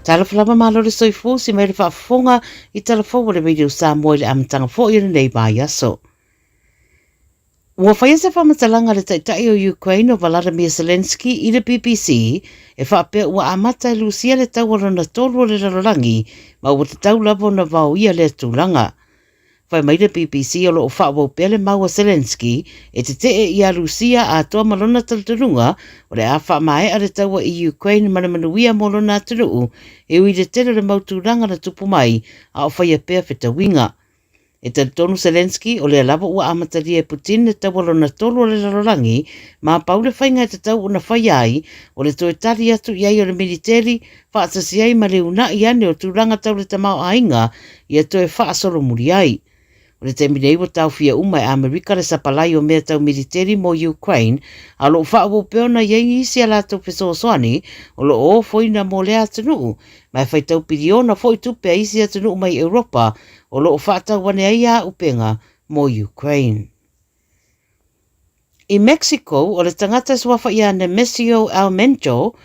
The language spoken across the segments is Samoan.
Talofa lava malo le soifua usi mai le faafofoga i tala fou a le Radio Samoa i le amataga foi o lenei vaiaso. Ua faia se faamatalaga a le Taitai o Ukraine o Volodymyr Zelenskyy i le BBC e faapea ua amata e Lusia le taua lona tolu o le lalolagi ma ua tatau lava ona vaoia lea tulaga. Fai mai le BBC o lo o faaauau pea le mau a Zelenskyy e tetee iā Lusia atoa ma lona talitonuga o le a faamaea le taua i Ukraine ma le manuia mo lona atunuu e ui i le tele o le mau tulaga na tupu mai a o faia pea fetauiga. E talitonu Zelenskyy o lea lava ua amatalia e Putin le taua lona tolu o le lalolagi, ma pau le faiga e tatau ona faia ai, o le toe tali atu i ai o le militeli, faatasi ai ma le uunai ane o tulaga tau le tamaoaiga ia toe faasolomuli ai. O le taimi nei ua taofia uma e Amerika le sapalai o mea tau militeli mo Ukraine, a o lo o faaauau pea ona i ai nisi a latou fesoasoani o lo o ofoina mo lea atunuu, ma e faitau piliona foi tupe a isi atunuu mai Europa o lo o faatau ane ai auupega mo Ukraine. I Mexico, o le tagata e suafa ia Nemesio El Mencho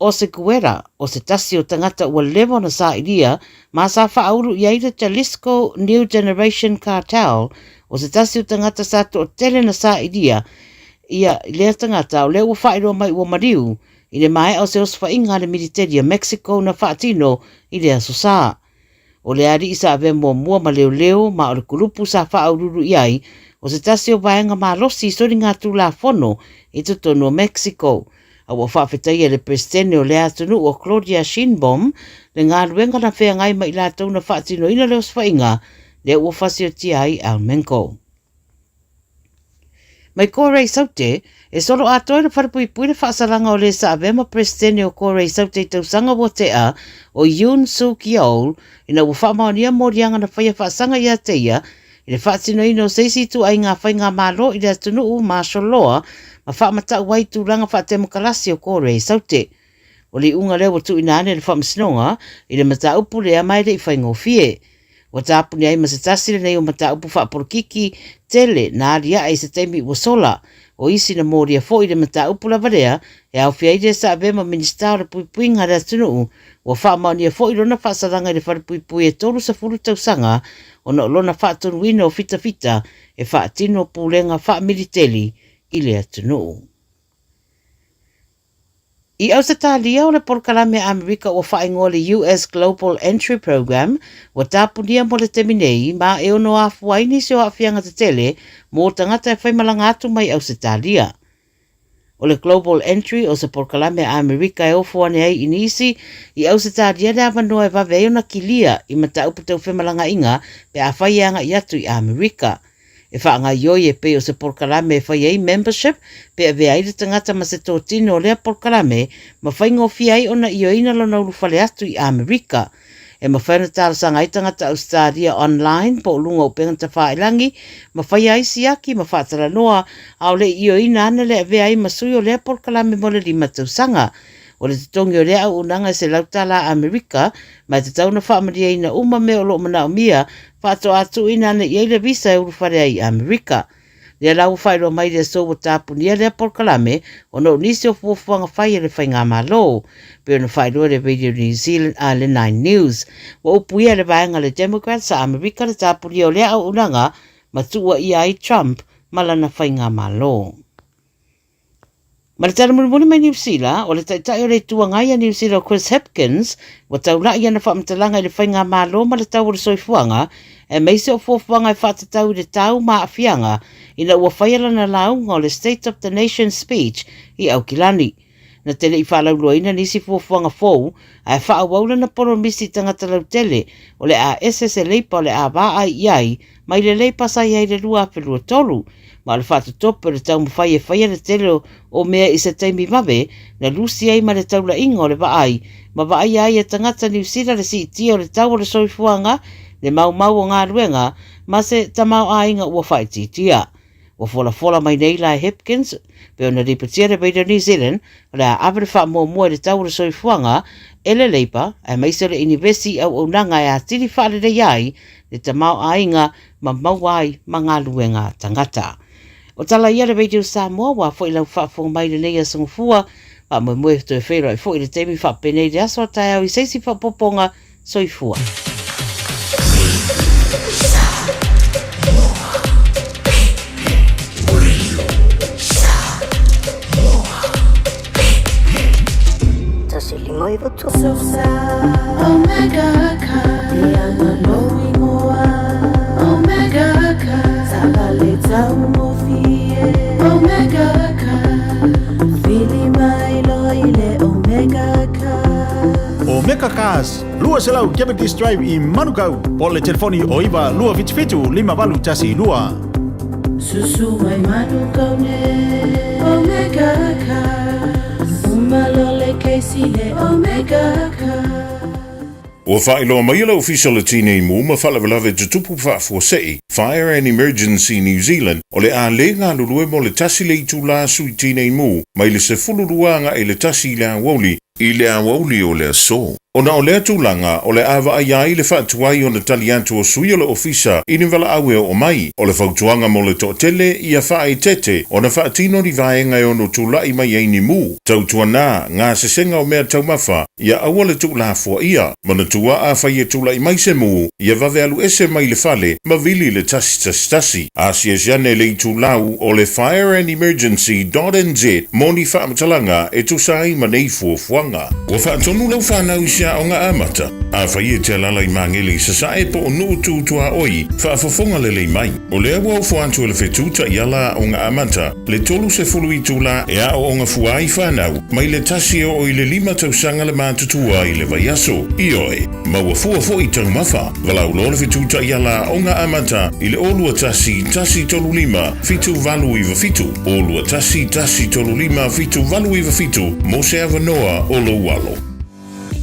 Oseguera, o se tasi o tagata ua leva ona sailia ma sa faaulu i ai le Jalisco New Generation Cartel, o se tasi o tagata sa toatele na sailia ia lea tagata, o lea ua faailoa mai ua maliu i le maea o se osofaiga a le militeli a Mexico na faatino i le Aso Sa. O le alii sa avea muamua ma leoleo ma o le kulupu sa faauluulu i ai o se tasi o vaega malosi i soligatulafono i totonu o Mexico. A ua faafetaia e le Peresetene o lea atunuu o Claudia Sheinbaum le galuega na feagai ma i latou na faatinoina le osofaiga lea ua fasiotia ai Almenco. Mai Kōrei Saute, e solo atoa i le falepuipui le faasalaga o le sa avea ma Peresetene o Kōrei Saute i tausaga ua tea, o Yoon Suk Yeol, ina ua faamaonia moliaga na faia faasaga ia te ia i le faatinoina o se isi ituaiga faigamalo i le atunuu martial law ma faamatau ai tulaga faatemokarasi o Kōrei Saute. O le iuga lea ua tuuina ane e le Faamasinoga i le mataupu lea ma e le i faigofie. Ua tapuni ai ma se tasi lenei o mataupu faapolokiki tele na aliae i se taimi ua sola. O isi na molia foi i le mataupu lava lea e aofia ai le sa avea ma Minisita o le Puipuiga a le Atunuu, ua faamaonia foi lona faasalaga i le falepuipui e 30 tausaga ona o lona faatonuina o fitafita e faatino pulega faamiliteli i le atunuu. I Ausetalia, o le polokalame a Amerika ua faaigoa le US Global Entry Program, ua tapunia mo le taimi nei, ma e ono afua ai nisi o aafiaga tetele mō tagata e faimalaga atu mai Ausetalia. O le Global Entry o se polokalame a Amerika e ofo ane ai i nisi i Ausetalia le avanoa e vave ai ona kilia i mataupu tau femalagaaiga pe afai e agai atu i Amerika. E faagaioi e pei o se polokalame e fai ai membership pe avea ai le tagata ma se totino o lea polokalame ma faigofie ai ona ioeina lona ulufale atu i Amerika. E mafai ona talosaga ai tagata Ausetalia online po o luga o upega tafailangi ma faia ai siaki ma faatalanoa a o le i ioeina ana le avea ai ma sui o lea polokalame mo le lima tausaga. O le totogi o lea auaunaga e $100 Amerika, ma e tatau ona faamalieina uma mea o lo o manaomia faatoa tuuina ane i ai le visa e ulufale ai i Amerika. Lea la ua faailoa mai i le aso ua tapunia lea polokalame ona o nisi o fuafuaga fai a le Faigamalo, pei ona faailoa e le Radio New Zealand a le Nine News. Ua upuia e le vaega a le Democrats a Amerika le tapunia o lea auaunaga ma tuuaia ai Trump ma lana Faigamalo. Ma le tala mulimuli mai Niu Sila, o le Taitai o le Itu Agai a Niu Sila o Chris Hipkins, ua taulai ana faamatalaga i le faigamalo ma le tau o le soifuaga, aemaise o fuafuaga e faatatau i le tau ma aafiaga ina ua faia lana lauga o le State of the Nation Speech i Aukilani. Na te le i faalauiloaina nisi fuafuaga fou, ae faaauau lana polomisi i tagata lautele o le a ese se leipa o le a vaai i ai mai le leipa sa i ai i le 2023, ma o le faatotope o le taumafai e faia le tele o mea i se taimi vave na lusi ai ma le taulaiga o le vaai ma vaaia ai e tagata Niu Sila le siitia o le tau o le soifuaga, le maumau o galuega ma se tamaoaiga ua faaitiitia. Ua folafola mai nei la e Hipkins, pei ona lipotia le Radio New Zealand, o le a ave le faamuamua i le tau o le soifuaga e le Labour, aemaise o le inivesi i auaunaga e atili faaleleia ai le tamaoaiga ma maua ai ma galuega tagata. O tala ia le Radio Samoa, ua foi lau faafofoga mai i lenei aso Gafua. Faamoemoe e toe feiloai foi i le taimi faapenei i le aso a taeao i se isi faaopoopoga. Soifua. Omega Cars, 200 Cavendish Drive i Manukau, po o le telefoni o 9 277 5812. Susu mai Manukau ne Omega Cars Uma lo le Casey le Omega Cars. Ua faailoa mai e le Ofisa o le Tinei Mu ma Faalavelave Tutupu Faafuasei, Fire and Emergency New Zealand, o le a le galulue mo le tasi le itulā sui tinei mu mai le 12 agai i le tasi i le aoauli i le aoauli o le aso. Ona o lea tulaga, o le a vaaia ai le faatuai ona tali atu o sui o le Ofisa i ni valaau e oo mai. O le fautuaga mo le toatele, ia faaeteete ona faatino ni vaega e ono tulai mai ai ni mu, tautuana, gasesega o mea taumafa, ia aua le tuulafoaia. Manatua afai e tulai mai se mu, ia vave alu ese mai le fale ma vili i le 111. Asiasi ane le itulau o le fireandemergency dot nz mo ni faamatalaga e tusa ai ma nei fuafuaga. Ua faatonu lau fanau i se aoga amata? Afai e te alaala i Magele i Sasae po o Nuu Tu Tuaoi, faafofoga lelei mai. O lea ua ofo atu e le fetu taiala aoga amata le 30 itula e aooga fua ai fanau mai le tasi e oo i le lima tausaga le matutua i le vaiaso. Ioe, maua fua foi taumafa. Valaau loa le fetu taiala aoga amata i le 0 21 135 7897, 0 21 135 7897 mo se avanoa o lou alo.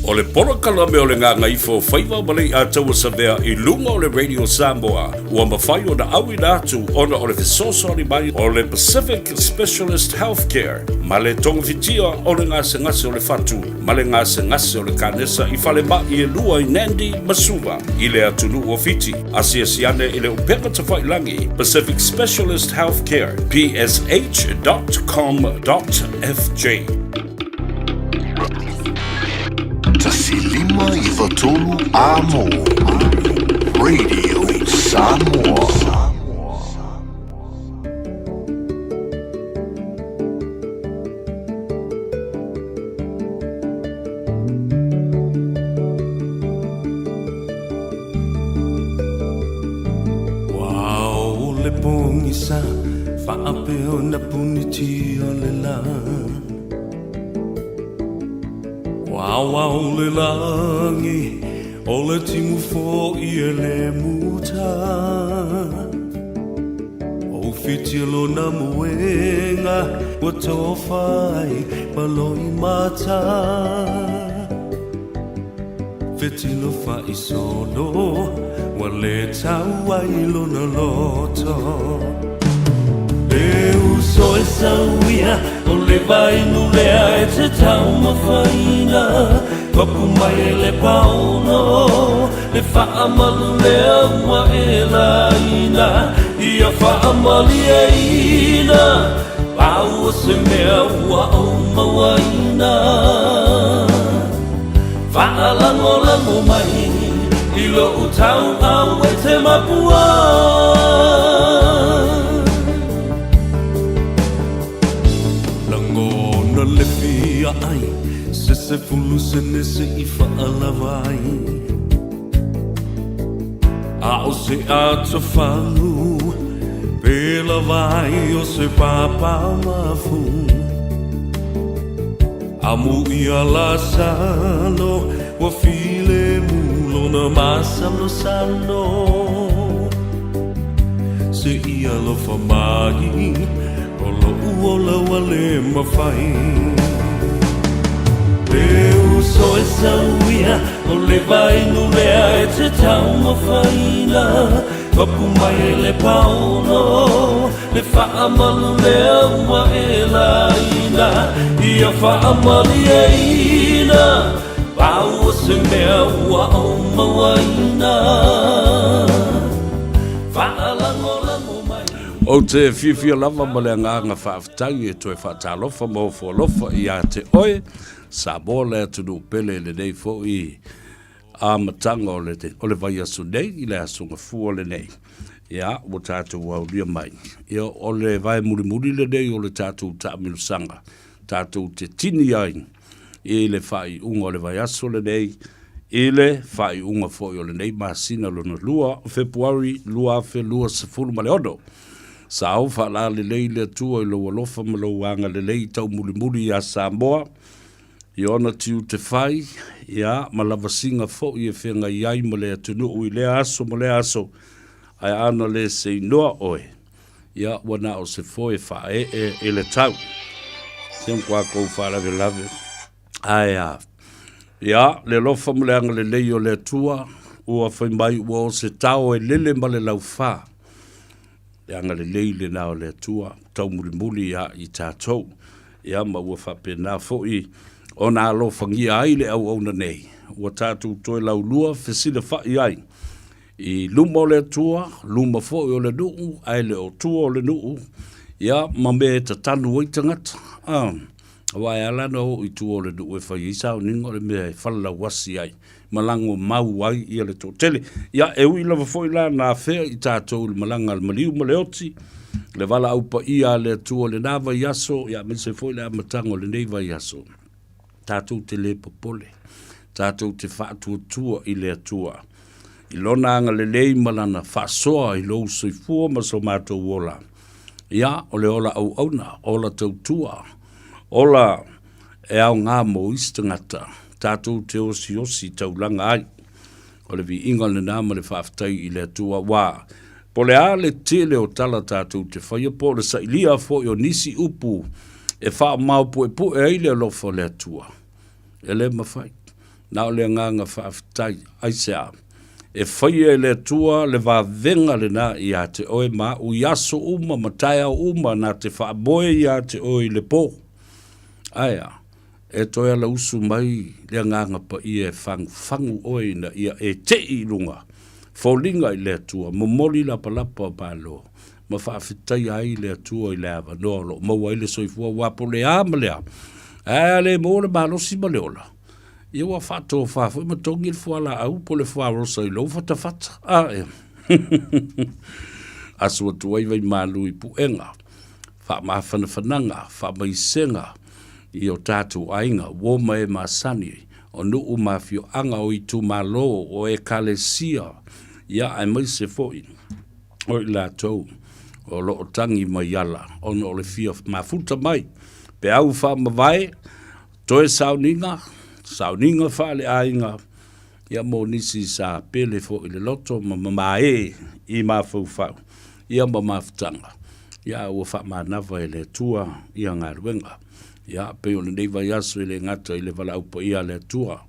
O le polokalame o le Gagaifo Faiva ma Leiataua Savea i luga o le Radio Samoa ua mafai ona auina atu ona o le fesoasoani mai o le Pacific Specialist Healthcare ma le togafitia o le gasegase o le fatu ma le gasegase o le kanesa i falemai e lua i Nandi ma Suva i le atunuu o Fiti. Asiasi ane i le upega tafailagi Pacific Specialist Healthcare, psh.com.fj. 1 5 9 3 Amo Radio Samoa. Ua ao le pogisa faapea ona puniti o le la. Ua aoao le lagi o le timu fo'i e le muta. O whiti lona moenga ua tofa ai ma loimata. Fetilo fa'isolo ua lē tau ai lona loto. E uso e sauia o le vainu lea e te taumafaina Papu mai e le paono le fa'amalu lea ua e laina Ia fa'amalieina pau o se mea ua ou mauaina Faalagolago mai i lou tauau e te mapua. Lagona le fia ai se sefulu sene se i faalava ai. A o se atofalu pe lava ai o se papa mafu. Amu ia Lasalo ua filemu lona masalosalo Se i alofa mai o loʻu ola ua le mafai E uso e sauia o le vainu lea e te taumafaina Papu mai e le paono Le faamalu lea ua e laina Ia faamalieina Pau o se mea ua ou mauaina Faalagolago mai. Ou te fiafia lava ma le agaga faafetai e toe faatalofa ma ofo alofa ia te oe, Samoa le atunuu pele i lenei foi amataga o le, o le vaiaso nei i le Aso Gafua lenei. Ia, ua tatou aulia mai. Ia, o le vae mulimuli lenei o le tatou taamilosaga, tatou te tini ai i le faaiuga o le vaiaso lenei, i le faaiuga foi o lenei masina lona lua o Fepuari 2026. Sa ou faalalelei le Atua i lou alofa ma lou agalelei taumulimuli iā Samoa, i ona tiute fai, ia, ma lavasiga foi e feagai ai ma le atunuu i lea aso ma lea aso, ae ana le seinoa oe, ia, ua na o se foe faaee i le tau. Se matua faalavelave. Ae a? Ia, le alofa ma le agalelei o le Atua, ua fai mai ua o se tao e lele ma le laufa. Le agalelei lena o le Atua, taumulimuli ia i tatou. Ia, ma ua faapena foi ona alofagia ai le auauna nei, ua tatou toe laulua fesilafai ai i luma o le Atua, luma foi o le nuu, ae le o tua o le nuu, ia, ma mea e tatanu ai tagata. Ah. Aua e ala ona oo i tua o le nuu e fai ai sauniga o le mea e falalauasi ai ma lago mau ai ia le toatele. Ia, e ui lava foi la na afea i tatou i le malaga a le maliu ma le oti, le valaau paia a le Atua i lena vaiaso, ia aemaise foi le amataga o lenei vaiaso. Tatou te le popole, tatou te faatuatua i le Atua i Lona agalelei ma Lana faasoa i lou soifua ma so matou ola. Ia, o le ola auauna, ola tautua, ola e aoga mo isi tagata, tatou te osiosi taulaga ai. O le viiga lena ma le faafetai i le Atua, aua po o le a le tele o tala tatou te faia po o le sailia foi o nisi upu e faamaopuepue ai le alofa o le Atua, e le mafai. Na o le agaga faafetai. Aisea? E faia e le Atua le vavega lena ia te oe ma aʻu i aso uma ma taeao uma na te faamoe ia te oe i le po. Aea, e toe alausu mai le Agaga Paia e fagufagu oe ina ia e tei i luga, foliga i le Atua, momoli lapalapa o Malo, ma faafetaia ai le Atua i le avanoa o lo o maua ai le soifua aua po o le a ma le a, ae a le maua le malosi ma le ola, ia ua faatofa foi ma togi le fualaau po o le fuarosa i lou fatafata. A e. Asu atu ai vaimalu i puega, faamafanafanaga, faamaisega i o tatou aiga, uo ma e masani, o nuu ma afioaga, o itumalo, o ekalesia, ia aemaise foi o i latou o lo o tagi mai ala ona o le fia mafuta mai peau faamavae, toe sauniga, sauniga faaleaiga, ia mo nisi sa pele foi i le loto ma mamae i mafaufau, ia ma mafutaga, ia ua faamanava e le Atua ia galuega. Ia, pei o lenei vaiaso e le gata i le valaau paia a le Atua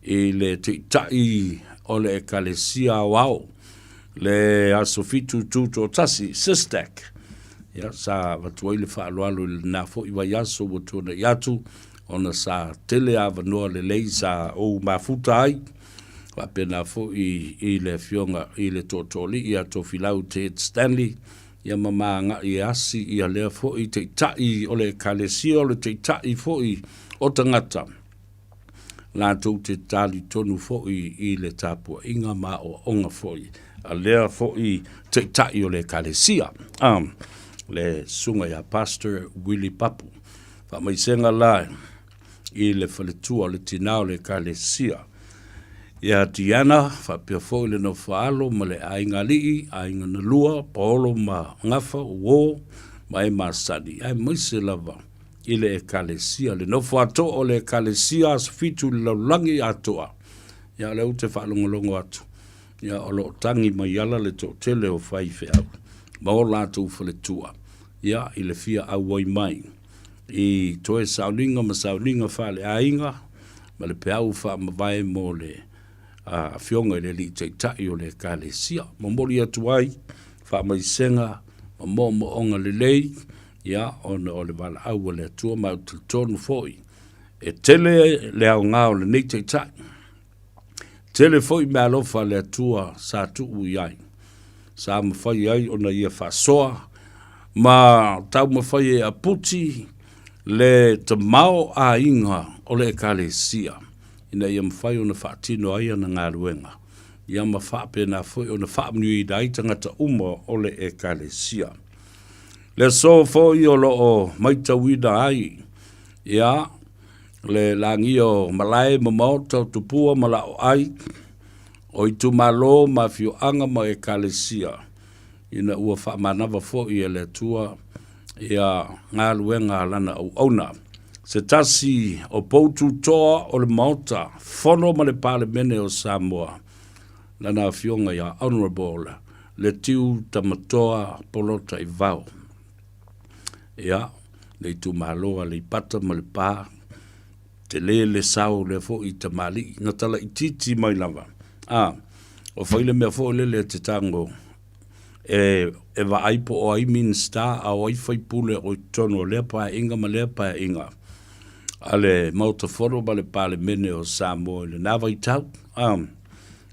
i le Taitai o le Ekalesia Aoao, le Aso Fitu Tutoatasi, SISTAC, ia, sa avatu ai le faaaloalo i lena foi vaiaso ua tuanai atu, ona sa tele avanoa lelei sa ou mafuta ai, faapena foi i le Afioga i le Tootooalii ia Tofilau Ted Stanley, ia ma ma agai e asi ia lea foi Taitai o le Ekalesia, o le Taitai foi o tagata. latou te talitonu foi i le tapuaiga ma aoaoga foi a lea foi Taitai o le Ekalesia, le Susuga ia Pastor Willie Papu. Faamaisega la i le faletua o le tina o le Ekalesia ia Diana, faapea foi le nofo-a-alo ma le aiga alii, aiga na lua, Paolo ma Gafa, uo ma e masani, aemaise lava i le Ekalesia, le nofo atoa o le Ekalesia Aso Fitu i le lalolagi atoa. Ia, o lea ou te faalogologo atu, ia, o lo o tagi mai ala le toatele o faifeau ma o latou faletua, ia, i le fia auai mai i toe sauniga ma sauniga faaleaiga ma le peau faamavae mo le Afioga i le Alii Taitai o le Ekalesia. Momoli atu ai faamaisega ma moomooga lelei, ia, ona o le valaau a le Atua, ma ou te talitonu foi, e tele le aoga o lenei Taitai. Tele foi meaalofa a le Atua sa tuu i ai, sa mafai ai ona ia faasoa Ma taumafai e aputi le tamaoaiga o le Ekalesia ina ia mafai ona faatino ai ana galuega, ia ma faapena foi ona faamanuiaina ai tagata uma o le Ekalesia. Le aso foi o lo o matauina ai ia le lagia o malae ma maota o tupua ma laoai o itumalo ma afioaga ma Ekalesia, ina ua faamanava foi e le Atua ia galuega a Lana auauna. Se tasi o poututoa o le Maota Fono ma le Palemene o Samoa, Lana Afioga ia Honourable Letiu Tamatoa Polataivao. Ia, le itumalo Aleipata ma Lepa, tele le sao lea foi i tamalii, na talaitiiti mai lava. A, o fai le mea foi lele e te tago e, e vaai po o ai Minisita a o ai faipule o i totonu o lea paeaiga ma lea paeaiga a le Maota Fono ma le Palemene o Samoa i lena vaitau. A,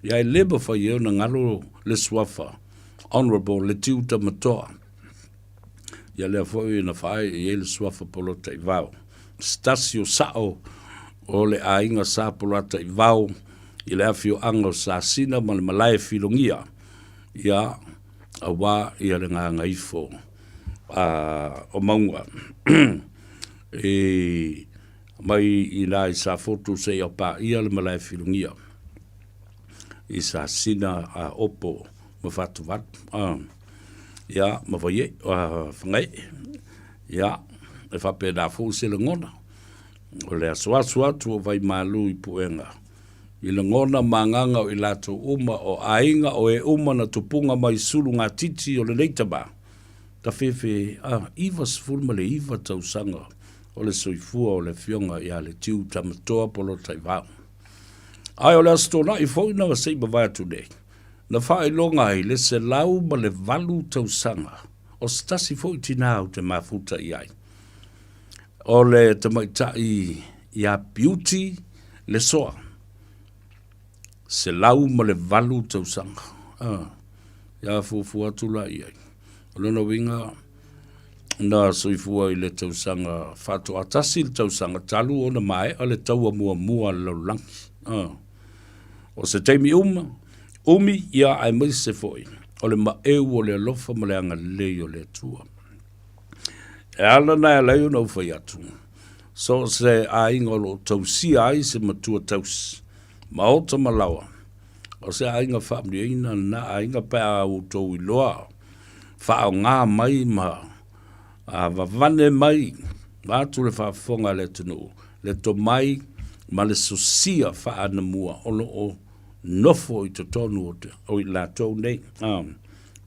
ia e le mafai ai ona galo le suafa Honourable Letiu Tamatoa. Ia lea foi na faaee i ai le suafa Polataivao. Se tasi o sao o le aiga Sa Polataivao i le afioaga o Sasina ma le malae Filogia, ia auā ia le gagaifo a o Mauga i mai i ina i Safotu seia paia le malae Filogia i Sasina a Opo ma Fatuvalu. Ia, ma Vaiee, Fagaee. Ia, e faapena foi se lagona. O le asuasu atu o Vaimalu i Puega, i lagona ma agaga o i latou uma, o aiga, o e uma na tupuga mai sulugatiti o lenei tama, tafefe a 99 tausaga o le soifua o le Afioga ia Letiu Tamatoa Polataivao. Ae o le Aso Toonai foi na se i mavae atu nei, na faailoga ai le 108 tausaga o se tasi foi tinā ou te mafuta i ai. O le tamaitai ia Beauty Lesoa, 108 tausaga. Ah, ia fuafua atu la i ai. O lona uiga, na soifua i le tausaga faatoatasi le tausaga talu ona maea le taua muamua a le lalolagi. Ah. O se taimi uma, umi ia aemaise foi o le maeu o le alofa ma le agalelei o le Atua. E ala na e ala ai ona ou fai atu, so o se aiga o lo o tausia ai se matua tausi, maota ma laoa, o se aiga faamanuiaina lena aiga pe a outou iloa faaaoga mai ma vavane mai vaeatu le faafofoga a le atunuu le tomai ma le sosia faaanamua o lo o nofo i totonu o i latou nei,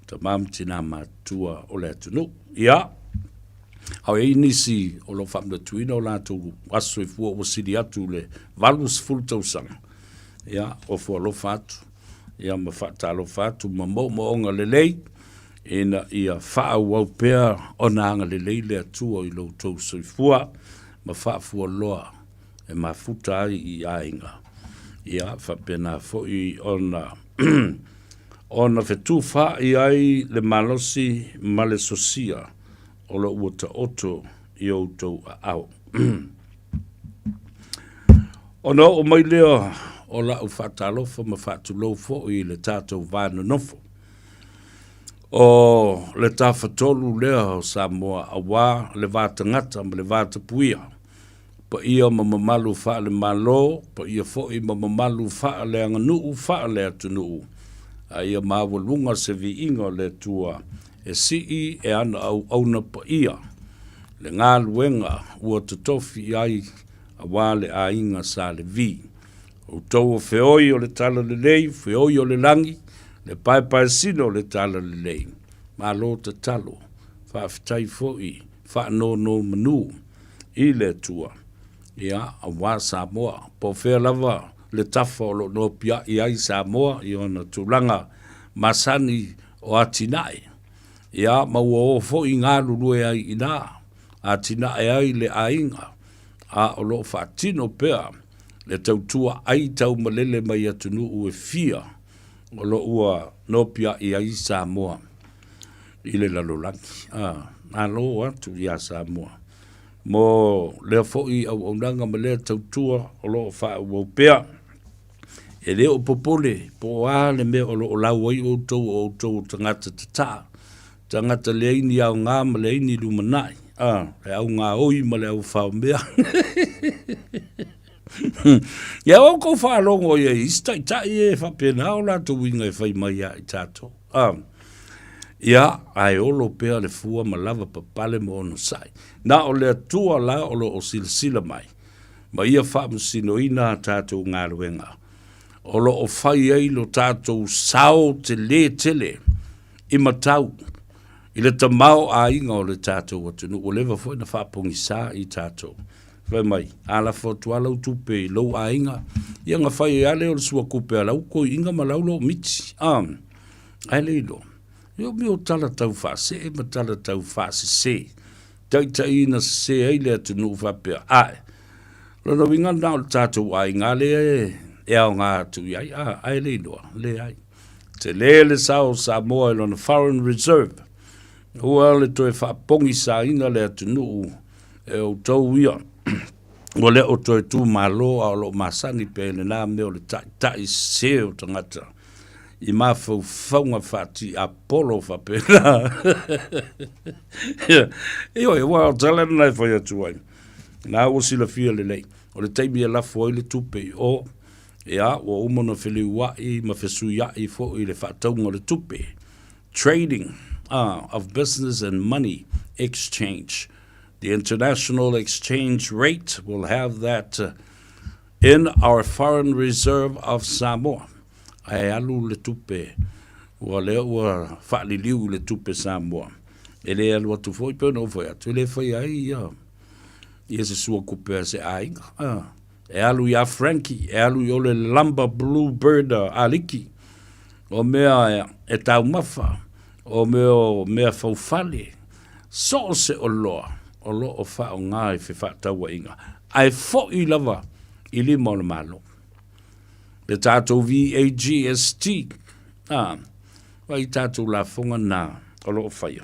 tama ma tina matutua o le atunuu. Ia, a o i ai nisi o lo o faamanatuina o latou aso soifua ua sili atu i le 80 tausaga, ia, ofo alofa atu, ia ma faatalofa atu ma moomooga lelei, ina ia faaauau pea ona agalelei le Atua i lo outou soifua ma faafualoa e mafuta ai i aiga, ia faapena foi ona ona fetufaai ai le malosi ma le sosia o lo ua taoto i outou aao. Ona oo mai lea o la'u faatalofa ma faatulou foi i le tatou va nonofo. O le Tafatolu lea o Samoa auā le va tagata ma le va tapuia. Paia ma mamalu faale-Malo, paia foi ma mamalu faaleaganuu, faaleatunuu, a ia maualuga se viiga o le Atua e sii e ana auauna paia le galuega ua totofi i ai aua le aiga Sa Levi. Outou o feoi o le talalelei, feoi o le lagi, le paepaesina o le talalelei, malo tatalo, faafetai foi faanonomanu i le Atua, ia, aua Samoa. Po o fea lava le tafa o lo o nopiai ai Samoa i ona tulaga masani o atinae, ia, ma ua o foi galulue ai i ina, atinae ai le aiga, a o lo o faatino pea le tautua ai taumalele mai atunuu e fia o lo o ua nopiai ai Samoa. i le lalolagi. A, malo atu iā Samoa mo lea foi auaunaga ma lea tautua o lo o faaauau pea. E le o popole po o a le mea o lo o lau ai outou o outou o tagata tataa, tagata leai ni aoga ma leai ni lumanai, a, le au gaoi ma le au faomea. Ia outou faalogo i ai isi taitai e faapena o latou uiga e fai mai ia i tatou. A, ia, ae olo pea le fua ma lava papale ma onosai. Na o le Atua la o lo o silasila mai, ma ia faamasinoina a tatou galuega o lo o fai ai lo tatou sao telē tele i matau i le tamaoaiga o le tatou atunuu. Ua leva foi ona faapogisā i tatou. Fai mai, a lafo atu lava lau tupe i lou aiga, ia ona fai ai lava lea o le suakupe a lau toeaina ma lau lomiti. A, ae le iloa. Ia o mea o tala tau faasee ma tala tau faasese, taitaiina sese ai le atunuu faapea, ae, o lona uiga na o le tatou aiga lea e aoga atu i ai, a, ae le iloa, leai. Tele le sao o Samoa i lona foreign reserve, ua le toe faapogisaina le atunuu e outou ia, ua le o toe tu malo a o lo o masani pea i lena mea o le taitai sese o tagata i mafaufauga faatiapolo faapena. Ioe, aua o tala lena e fai atu ai. Na ua silafia lelei, o le taimi e lafo ai le tupe i o, ia, ua uma ona feliuai ma fesuiai foi le faatauga o le tupe, trading of business and money exchange. The international exchange rate will have that in our foreign reserve of Samoa. Ae alu le tupe, ua lea ua faaliliu le tupe Samoa. E le alu atu foi pe ona ou fai atu, e le fai ai ia, ia se sua kupe a se aiga. Ah. E alu iā Frankie, e alu i o le Lumber Blue Bird Aliki. O mea e taumafa, o mea o mea faufale, so o se oloa o lo o faaaoga i fefaatauaiga, ae foi lava i lima o le Malo. Le tatou VAGST, a, vaai tatou lafoga na o lo o faia,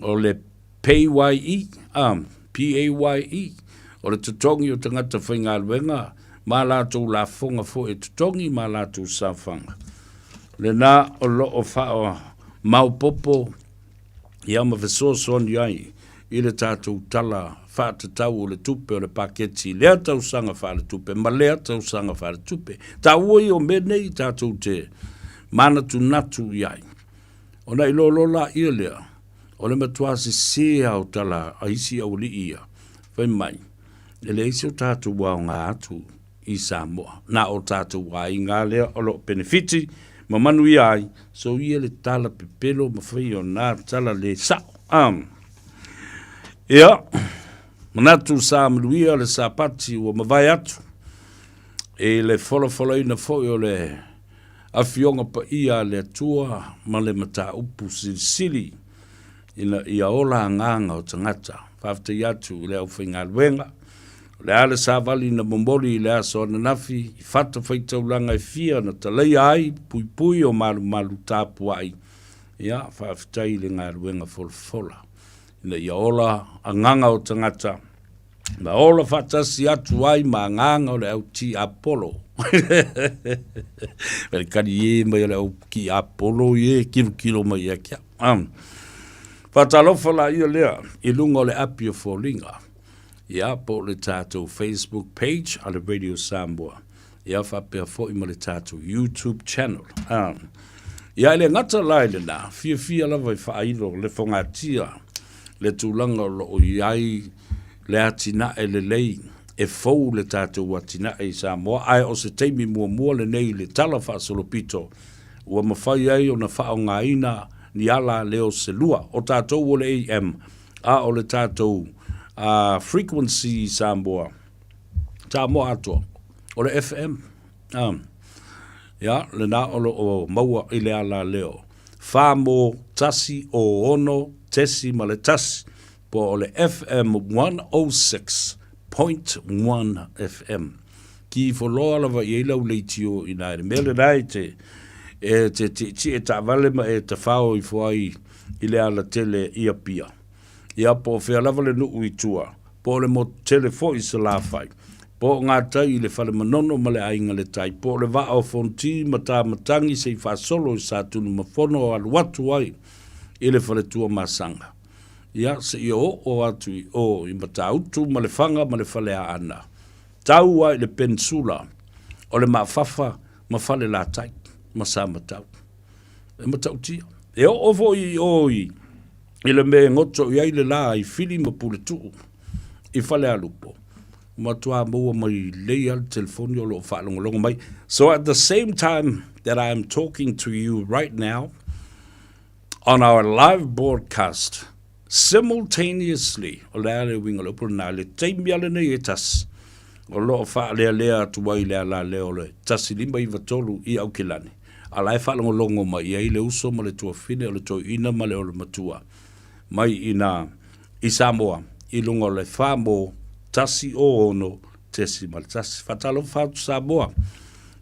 o le PAYE, a, PAYE, o le totogi o tagata faigaluega ma a latou lafoga foi e totogi ma a latou saofaga. Lena o lo o faamaopoopo ia ma fesoasoani ai i le tatou Tala Faatatau o le Tupe o le Paketi i lea tausaga faaletupe ma lea tausaga faaletupe. Taua ia o mea nei tatou te manatunatu i ai. Ona iloilo laia lea, o le matua sese lava o tala a isi aualii ia, fai mai, e leai se o tatou aoga atu i Samoa. Na o tatou aiga lea o lo o penefiti ma manuia ai, so ia le tala pepelo ma fai o na tala le sao. Ia, manatu sa manuia le Sapati ua mavae atu i le folafolaina foi o le Afioga Paia a le Atua ma le mataupu silisili ina ia ola agaga o tagata. Faafetai atu i le aufaigaluega, o le a le savali na momoli i le aso ananafi i fatafaitaulaga e fia na talaia ai puipui o malumalu tapuai, ia, faafetai i le galuega folafola ina ia ola agaga o tagata. Na ola faatasi atu ai ma agaga o le au tiapolo. Le kali e mai o le au tiapolo ie kilokilo mai ia kia. Faatalofa la ia lea i luga o le api o foliga. Ia po o le tatou Facebook page a le Radio Samoa. Ia faapea foi ma le tatou YouTube channel. Ia e le gata la i lena, fiafia lava i faailo le fogatia le tulaga o lo o i ai le atinae lelei e fou le tatou atinae i Samoa, ae o se taimi muamua lenei i le Tala Faasolopito ua mafai ai ona faaaogaina ni ala leo se lua. O tatou o le AM, a o le tatou frequency i Samoa, Samoa atoa, o le FM. Ia, lena o lo o maua i le ala leo 4 mo 1 o 6.1 po o le FM 106.1 FM. Ki ifo loa lava i ai lau leitio i ina i le mea lena e te E te tietie taavale ma e tafao ifo ai i le alatele i Apia. Ia, po o fea lava le nuu i tua, po o le motu tele foi i Salafai, po o gatai i le Fale Manono ma le Aiga le Tai, po o le vaa o Fonti ma Tamatangi se i faasolo i Satunumafono o alu atu ai i le Faletua Masaga. Ia, seia oo atu i o i Matautu ma Lefaga ma le Faleaana, tau ai i le Peninsula o le Maafafa ma Falelatai ma Samatau. E matautia. E oo foi i o i i le mea e goto i ai le la i Fili ma Puletuu i Falealupo, matua maua mai lelei lava le telefoni o lo o faalogologo mai. So at the same time that I am talking to you right now on our live broadcast, simultaneously, o le a le uiga o le upu lena, le taimi lava lenei e tasi, o lo o faalealea atu ai le alaleo o le 1593 i Aukilani, a la e faalogologo mai i ai le uso ma le tuafine o le toeaina ma le olomatua mai i ina i Samoa i luga o le 4 mo 106.1. Faatalofa atu Samoa.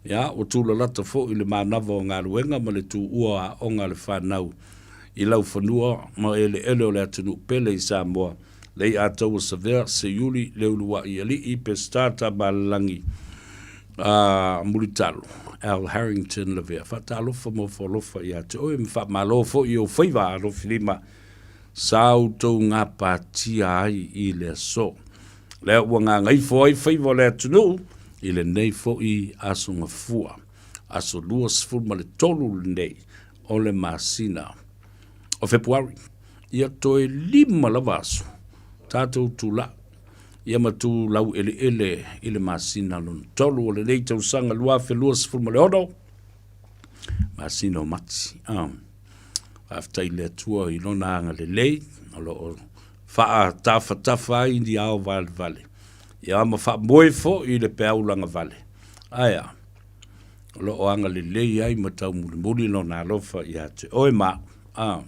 Ia, ua tulalata foi le manava o galuega ma le tuua o aoga a le fanau i laufanua ma eleele o le atunuu pele i Samoa, Leiataua Savea, Seiuli, Leulua'i Alii, Peseta Tamalelagi, a Mulitalo, Al Harrington Lavea. Faatalofa ma ofo alofa ia te oe ma faamalo foi i ou faiva alofilima sa outou gapatia ai i le aso. Lea ua gagaifo ai faiva o le atunuu i lenei foi aso Gafua, aso 23 lenei o le masina o Fepuari. Ia toe lima lava aso tatou tulai ia ma tu laueleele i le masina lona tolu o lenei tausaga 2026, masina o Mati. Ah. Faafetai i le Atua i lona agalelei o lo o faatafatafa ai ni ao valevale. Ia ma faamoe foi i le peau lagavale. Ae a? O lo o agalelei ai ma taumulimuli lona alofa ia te oe ma au. Ah.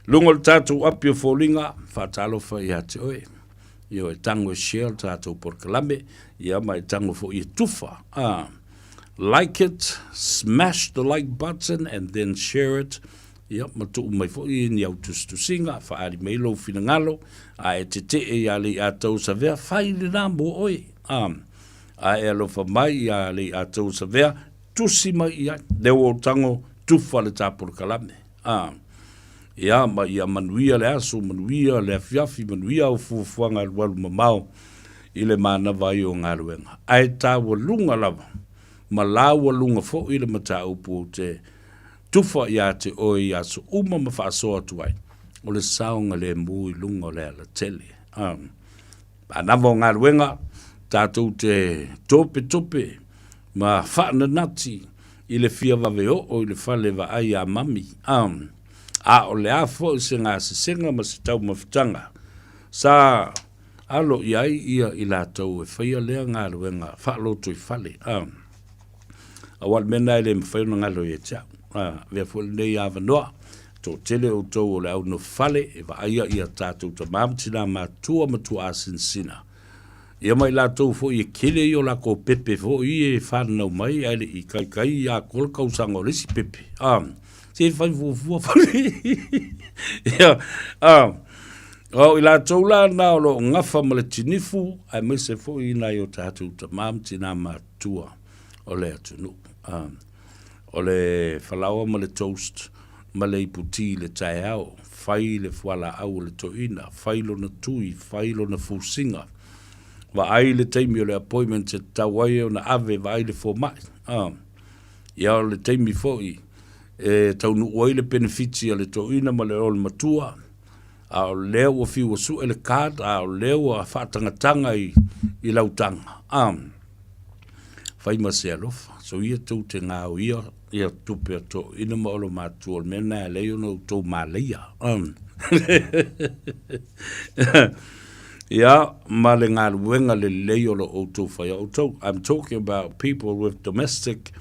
Luga o le tatou api o foliga, faatalofa ia te oe. Ioe, tango e share le tatou polokalame, ia ma e tango foi e tufa. Ah. Like it, smash the like button and then share it. Ia, ma tuu mai foi ni au tusitusiga, faaali mai lou finagalo, a e tetee iā Leiataua Savea, fai lena mo oe. Ah. A e alofa mai iā Leiataua Savea, tusi mai i ai. Lea ua ou tago, tufa le ta polokalame. Ah. Ia, ma ia manuia le aso, manuia le afiafi, manuia au fuafuaga alualu mamao i le manava ai o galuega. Ae taualuga lava, ma laualuga foi le mataupu ou te tufa ia te oe i aso uma ma faasoa atu ai, o le saogalemu i luga o le alatele. Ah. Manava o galuega, tatou te topetope ma faananati i le fia vave oo i le fale vaai a mami. A o le a foi se gasesega ma se taumafataga sa alo i ai ia i latou e faia lea galuega faalotoifale. Aua o le mea lena e le mafai ona galo ia te au. Avea foi lenei avanoa, toatele outou o le au nofo fale e vaaia ia tatou tama ma tina matua ma tuaasinasina. Ia ma i latou foi e kele i o lakou pepe foi e fananau mai ae le i kaikai ia atoa le tausaga o le isi pepe. Se fai fuafua foi. Ia, o i latou la na o lo o gafa ma le tinifu aemaise foi nai o tatou tama ma tina matua o le atunuu. O le falaoa ma le toast ma le ipu ti i le taeao, fai le fualaau o le toeaina, fai lona tui, fai lona fusiga, vaai le taimi o le appointment e tatau ai ona ave, vaai le fomai. Ia o le taimi foi e taunuu ai le penefiti a le toeaina ma le olomatua, a o lea ua fiu ua sue le card, a o lea ua faatagataga i lau taga. Fai ma se alofa. So ia tou te gaoia ia tupe a toeaina ma olomatua, o le mea lena e ala ai ona outou malaia. Ia, ma le galuega lelei o lo outou faia outou. I'm talking about people with domestic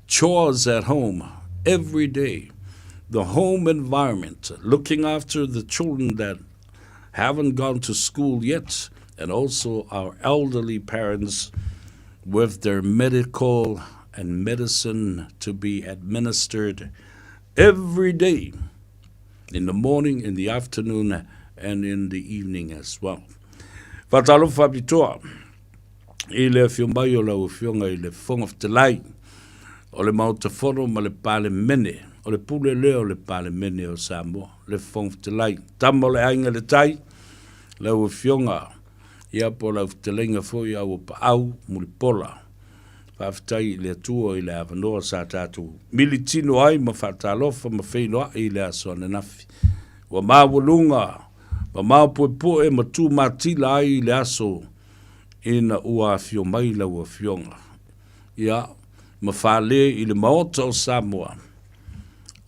chores at home every day. The home environment, looking after the children that haven't gone to school yet, and also our elderly parents with their medical and medicine to be administered every day in the morning, in the afternoon and in the evening as well. Faatalofa faapitoa i le afio mai o lau Afioga i le Fofoga Fetalai o le Maota Fono ma le Palemene, o le pule lea o le Palemene o Samoa, le Fofoga Fetalai, tama o le aiga i le tai, lau Afioga, ia po o lau fetalaiga foi Auapaau Mulipola. Faafetai i le Atua i le avanoa sa tatou militino ai ma faatalofa ma feiloai i le aso ananafi. Ua maualuga, mamao puepue ma tu matila ai i le aso ina ua afio mai lau Afioga, ia, ma fale i le Maota o Samoa,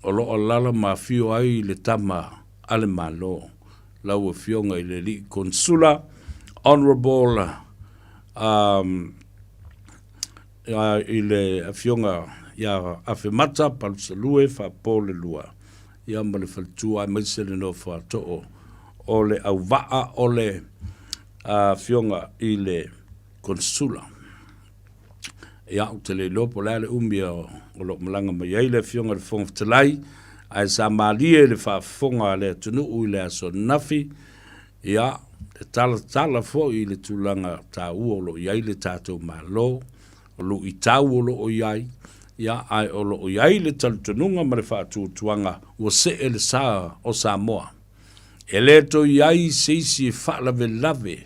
o lo o alaala ma afio ai le Tama a le Malo, lau Afioga i le Alii Konesula, Honourable um, i le Afioga ia Afemata Palusalue Faapolelua, ia ma le faletua aemaise le nofo a too o le auvaa o le Afioga i le Konesula. Ia, ou te le iloa po o le a le umi o lo o malaga mai ai le Afioga i le Fofoga Fetalai, ae sa malie le faafofoga a le atunuu i le aso ananafi, ia, le talatala foi i le tulaga taua o lo o i ai le tatou Malo, o luitau o lo o i ai, ia, ae o lo o i ai le talitonuga ma le faatuatuaga ua see le sa o Samoa. E le toe i ai se isi e faalavelave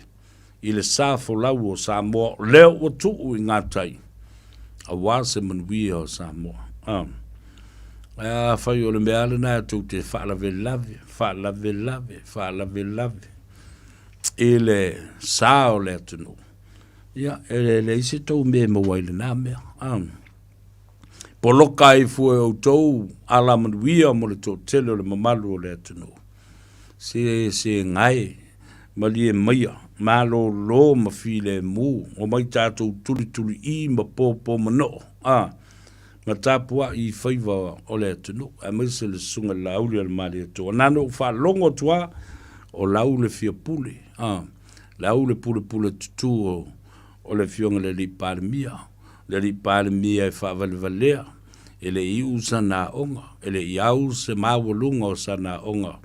i le sa folau o Samoa o lea ua tuu i gatai aua se manuia o Samoa. A. Afai o le mea lava lena tou te faalavelave, faalavelave, faalavelave i le sa o le atunuu, ia, e leai se tou mea e maua ai i lena mea. A. Poloka ai fua e outou alamanuia mo le toatele o le mamalu o le atunuu. Se se gae, malie maia, malōlō ma filemu, omai tatou tulituliʻī ma pōpō manoʻo, a, ma tapuaʻi i faiva o le atunuu, aemaise le Susuga i le Laauli a le Malietoa. Na ona ou faalogo atu lava, o Laule fia pule, a, Laule pulepule tutū o, o le Afioga i le Alii Palemia, le Alii Palemia e faavalevalea, e le i iu sana aoga, e le i au se maualuga o sana aoga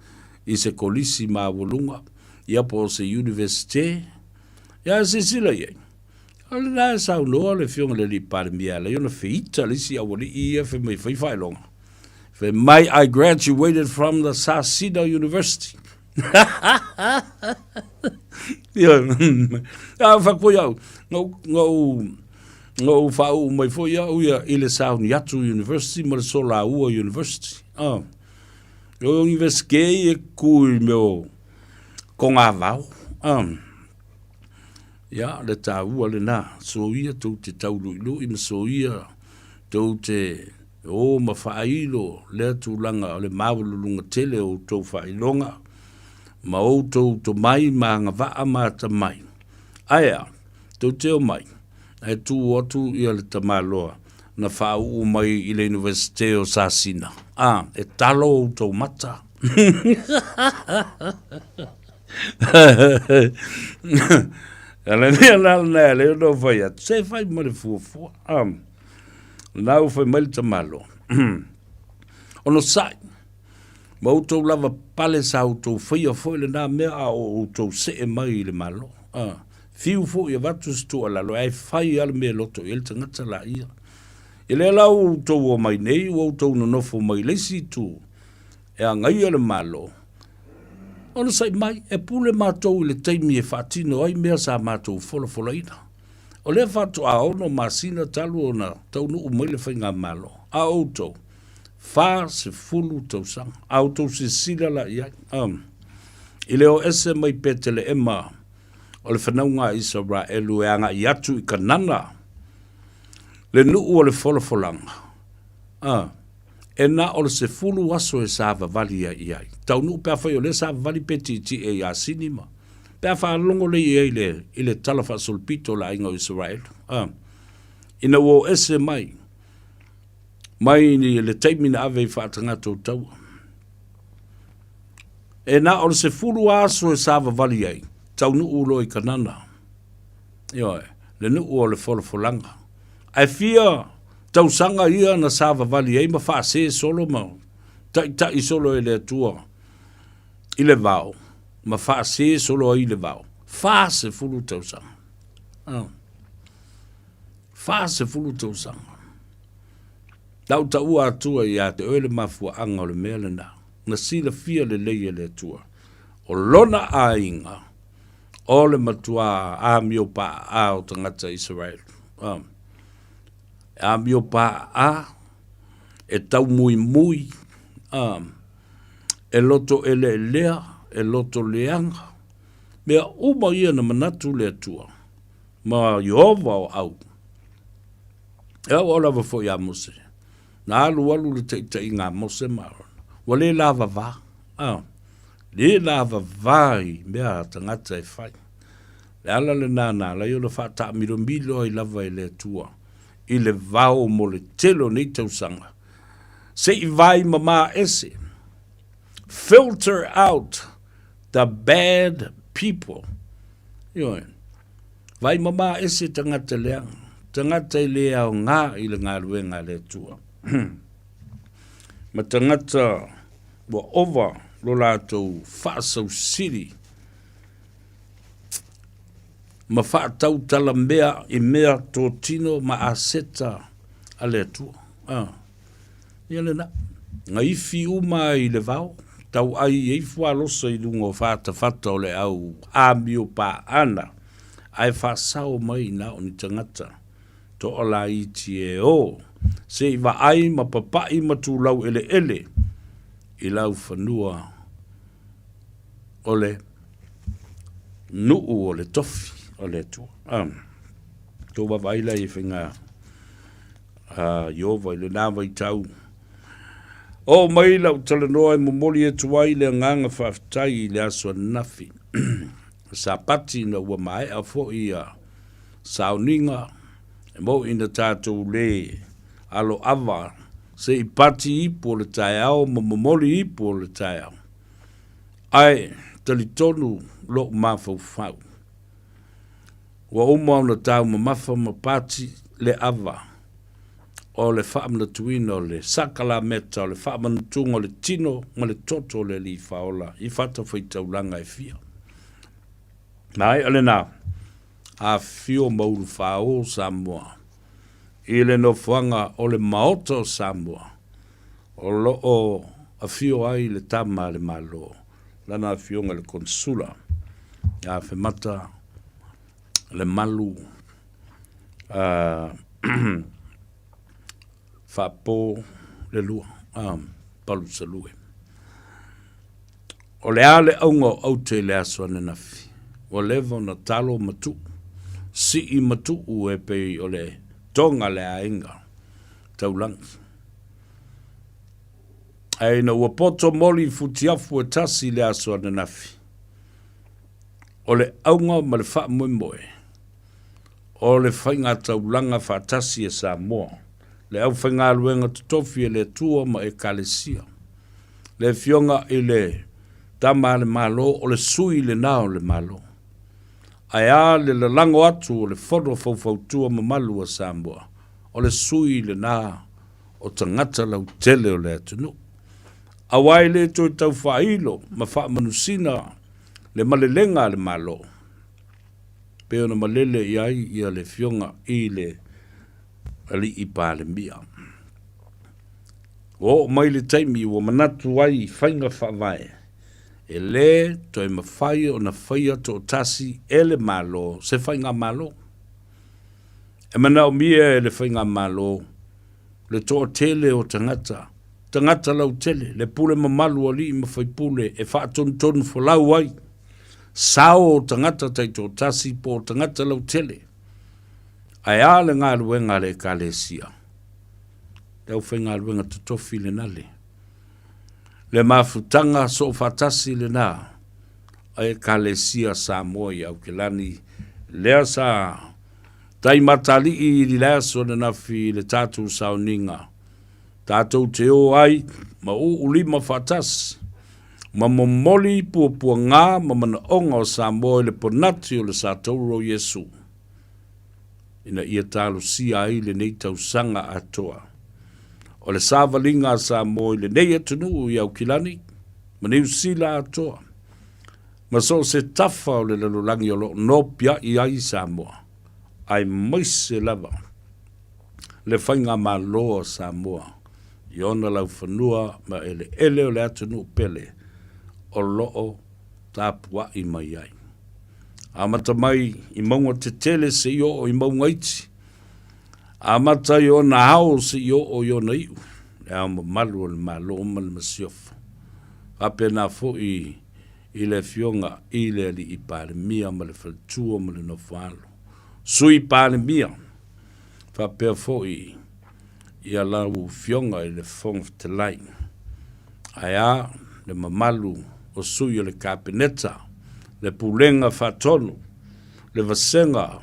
i se kolisi maualuga, ia po o se Universite. Ia silasila i ai, o lena e saunoa le Afioga i le Alii Palemia e ala ai ona feita le isi aualii ia fai mai e fai faailoga. Fai mai, I graduated from the Sasina University. A fai au, na ou faauu mai foi au ia i le Sauniatu University ma le Solaua University. Ah. O University e ku i mea o Kogavao. Ah. Ia, le taua lena, soia tou te tauluilui ma soia tou te o ma faailo lea tulaga o le maualuluga tele o outou faailoga ma outou tomai ma agavaa ma atamai. Ae a, tou te omai, ae tuu atu ia le tamaloa na faauu mai i le Universite o Sasina, a, e talo outou mata. A le mea la lena e leo no fai atu, se fai ma le fuafua. Na ua fai mai le tamaloa. Onosai, ma outou lava pale sa outou faia foi lena mea a o outou see mai i le Malo. Fiu foi e avatu se tuualalo, ae fai lava le mea e loto i ai le tagata laia. I lea la ua outou omai nei, ua outou nonofo mai i le isi itu, e agaia le Malo, onosai mai, e pule matou i le taimi e faatino ai mea sa matou folafolaina. O lea faatoa 6 masina talu ona taunuu mai le Faigamalo, a o outou, 40 tausaga. A outou silasila la i ai, i le o ese mai Peteleema o le fanauga a Isaraelu e agai atu i Kanana, le nuu o le folafolaga, a, e na o le 10 aso e savavali ai i ai. Taunuu pe afai o lea savavali pe tietie i Asini ma pe a faalogo lei i ai le, i le tala faasolopito o le aiga o Isaraelu. A, ina ua o ese mai, mai le taimi na ave i faatagata o taua. E na o le 10 aso e savavali ai, taunuu loa i Kanana. Ioe, le nuu o le folafolaga. Ae fia. tausaga ia na savavali ai ma faasē solo ma taitai solo e le Atua i le vao ma faasē solo ai i le vao, 40 tausaga. 40 tausaga. Na ou taua atua ia te oe le mafuaaga o le mea lena, na silafia lelei e le Atua, o lona aiga, o le matua amio paaa o tagata Isaraelu. E amio paaa, e taumuimui, e loto eleelea, e loto leaga, mea uma ia na manatu le Atua ma Ieova o au. E aoao lava foi ia Mose, na alualu le taitaiga a Mose ma Arona, ua le lavava, a, le lavava i mea a tagata e fai. Le ala lena na ala ai ona faataamilomilo ai lava e le Atua i le vao mo le tele o nei tausaga, se i vaai mamā ese, filter out the bad people. Ioe. Vaai mamā ese tagata leaga, tagata e le aoga i le galuega a le Atua. Ma tagata ua ova lo latou faasausili ma faatautalamea i mea totino ma aseta a le Atua. Ah. Ia lena. Gaifi uma ai i le vao, tauai i ai fualosa i luga o fatafata o le au amio paana, ae faasao mai na o ni tagata toalaiti e o se i vaai ma papai ma tulau eleele i laufanua o le nuu o le tofi o le Atua. Ah, tou vaavaai la i faiga a Ieova i lena vaitau. Oo mai lau talanoa e momoli atu ai le agaga faafetai i le aso ananafi, Sapati ina ua maea foi ia sauniga e mou ina tatou le aloava se i pati ipu o le taeao ma momoli ipu o le taeao. Ae talitonu lou mafaufau. Ua uma ona taumamafa ma pati le ava o le faamanatuina o le sakalameta o le faamanutuga o le tino ma le toto o le Alii Faaola i fatafaitaulaga e fia. Maea lena, afifio ma ulufāō Samoa i le nofoaga o le Maota o Samoa o lo o afio ai le Tama a le Malo, lana afioga i le Konesula ia Afemata Lemalu Faapo le lua, Palusalue. O le a le auga o aute i le aso ananafi? Ua leva ona talo ma tuu, sii ma tuu e pei o le toga a le aiga taulagi. Ae ina ua poto moli i futiafu e tasi i le aso ananafi, o le auga ma le faamoemoe o le faigataulaga faatasi e Samoa, le aufaigaluega totofi e le Atua ma Ekalesia, le Afioga i le Tama a le Malo o le sui lena o le Malo. Ae a le lalago atu o le Fono Faufautua mamalu a Samoa, o le sui lena o tagata lautele o le atunuu. Aua e le toe tau faailo ma faamanusina le malelega a le Malo, pei ona malele i ai ia le Afioga i le Alii Palemia. Ua oo mai le taimi ua manatu ai i faiga faavae, e le toe mafai ona faia toatasi e le Malo se faigamalo. E manaomia e le Faigamalo le toatele o tagata, tagata lautele, le pule mamalu o alii ma faipule e faatonutonu folau ai sao o tagata taitoatasi po o tagata lautele. Ae a le galuega a le Ekalesia? Le aufaigaluega totofi lena le le mafutaga soofaatasi lena a Ekalesia Samoa i Aukilani lea sa tai matalii i le aso ananafi i le tatou sauniga tatou te o ai ma uu lima faatasi ma momoli puapuaga ma manaoga o Samoa i le ponati o le Satouro o Iesu. ina ia talosia ai lenei tausaga atoa. O le savaliga a Samoa i lenei atunuu i Aukilani ma Niu Sila atoa, ma so o se tafa o le lalolagi o lo o nopiai ai Samoa, aemaise lava le faigamalo a Samoa i ona laufanua ma eleele o le atunuu pele o lo o tapuai mai ai. Amata mai i mauga tetele seia oo i mauga iti, amata i ona ao seia oo i ona iu, le Ao Mamalu o le Malo ma le Masiofo. Faapena foi i le Afioga i le Alii Palemia ma le Faletua ma le Nofoalo, Sui Palemia, faapea foi ia lau Afioga i le Fofoga Fetalai, ae a le mamalu o sui o le Kapeneta, le Pulega Faatonu, le Vasega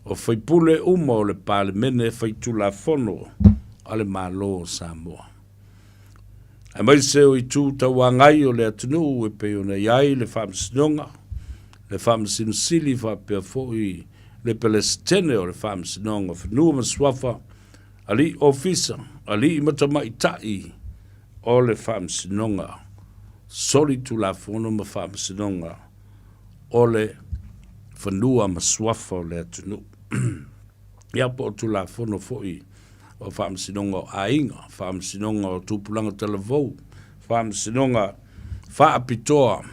o Faipule uma o le Palemene Faitulafono a le Malo o Samoa. Aemaise o itu tauagai o le atunuu e pei ona i ai le Faamasinoga, le Faamasino Sili faapea foi le Pelesitene o le Faamasinoga o Fanua ma Suafa, Alii Ofisa, Alii ma Tamaitai o le Faamasinoga Solitulafono ma Faamasinoga o le Fanua ma Suafa o le atunuu. Ia po o Tulafono foi o Faamasinoga o Aiga, Faamasinoga o Tupulaga Talavou, Faamasinoga Faapitoa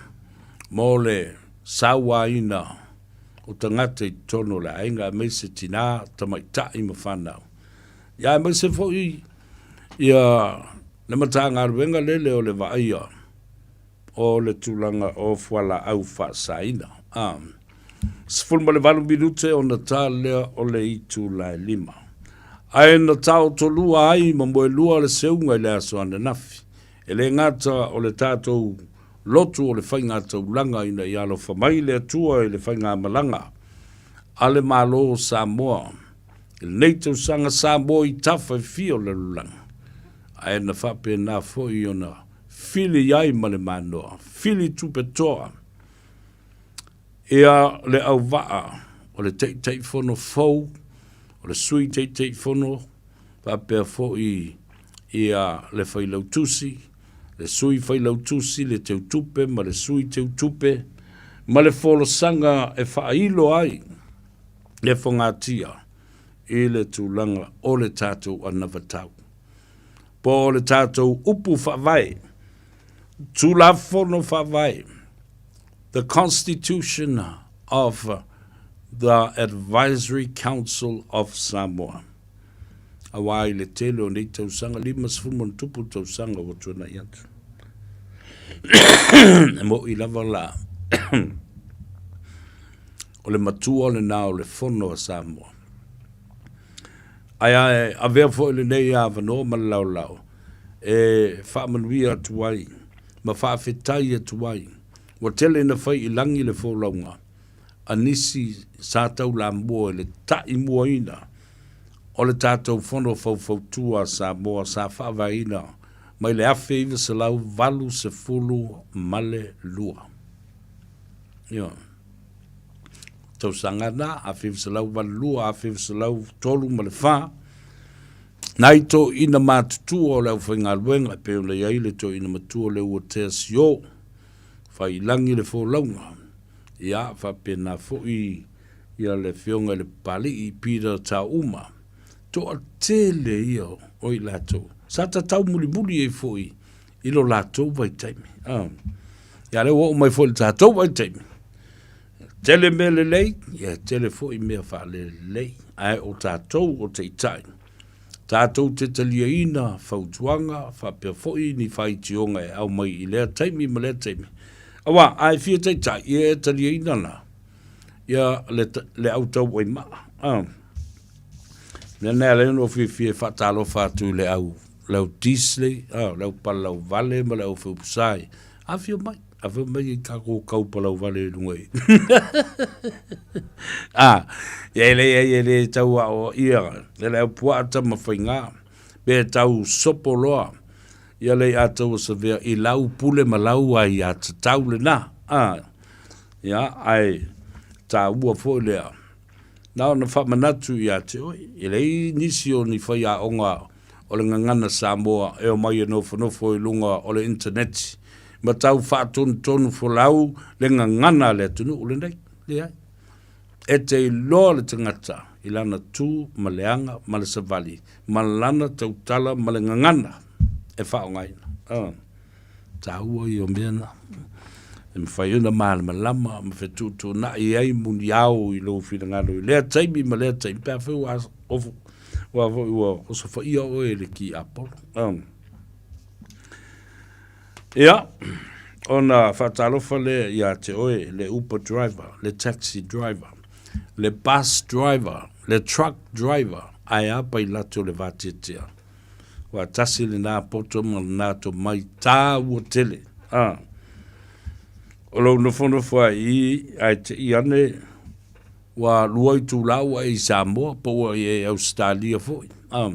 mo le Sauaina o tagata i totonu o le aiga aemaise tina, tamaitai ma fanau. Ia aemaise foi ia le Matagaluega lele o le vaaia o le tulaga o fualaau faasaina. A 18 minute ona ta lea o le itula e 5. Ae na taotolua ai ma moelua le seuga i le aso ananafi. E le gata o le tatou lotu o le faigataulaga ina ia alofa mai le Atua i le faigamalaga a le Malo o Samoa i lenei tausaga Samoa i tafa e fia o le lalolagi, ae na faapena foi ona fili ai ma le manoa, fili tupe toa ia le auvaa o le Taitaifono fou, o le Sui Taitaifono, faapea foi ia le Failautusi, le Sui Failautusi, le Teutupe ma le Sui Teutupe, ma le folasaga e faailo ai le fogatia i le tulaga o le tatou anavatau, po o le tatou upu faavae, Tulafono Faavae, the Constitution of the Advisory Council of Samoa. Aua i le tele o nei tausaga, 50 ma tausaga ua tuanai atu. E mo'i lava la o le matua lena o le fono a Samoa. Ae a avea foi lenei avanoa ma le laolao e faamanuia atu ai ma faafetai atu ai. Ua tele ina fai i lagi le folauga a nisi sa taulamua i le ta'imuaina o le tatou Fono Faufautua a Samoa sa faavaeina mai le 1982. Ioe. Tausaga na, 1982, 1934, nai toeaina matutua o le aufaigaluega e pei ona i ai le toeaina matua o Leuatea Sio, Faiilagi le folauga, ia faapena foi ia le afioga i le Papalii Peter Taouma, toatele ia o i latou sa tatau mulimuli ai foi i lo latou vaitaimi. Ia lea ua oo mai foi i le tatou vaitaimi, tele mea lelei, ia tele foi mea faalelelei, ae o tatou o taitai, tatou te taliaina fautuaga faapea foi ni faitioga e aumai i lea taimi ma lea taimi. Aua a e fia taitai, ia e taliaina la ia le, le autauaimaa. Ah. Mea nei ala ai ona ou fiafia e faatalofa atu i le au, le au Disley, ah, le au Palalauvale ma le au Feupusai. Afio mai, afio mai i tatou kau Palauvale i luga i. ah, ia e leai e le tau aoaia e le au puaa tama faiga, pe tau sopo loa ia le ataua savea i lau pule ma lau aiatatau lena. Ah, ia, ae taua foi lea. Na ona faamanatu ia te oe, e leai nisi o ni faiaoga o le gagana Samoa e omai e nofonofo i luga o le initaneti ma tau faatonutonu folau le gagana a le atunuu lenei. Leai. E te iloa le tagata i lana tu ma le aga ma le savali ma lana tautala ma le gagana e faaaogaina. Taua ia o mea na. E mafai ona malamalama ma fetuutuunai ai muniao i lou finagalo i lea taimi ma lea taimi pe afai ua ofu ua foi ua osofaia oe e le tiapolo. Ia, ona faatalofa lea ia te oe le Uber driver, le taxi driver, le bus driver, le truck driver, ae a pailate o le vateatea. Ua tasi lena poto ma lena tomai taua tele. A. O lou nofonofo ai i i, ae te i ane ua lua itula ua e i Samoa po ua e i Ausetalia foi. A.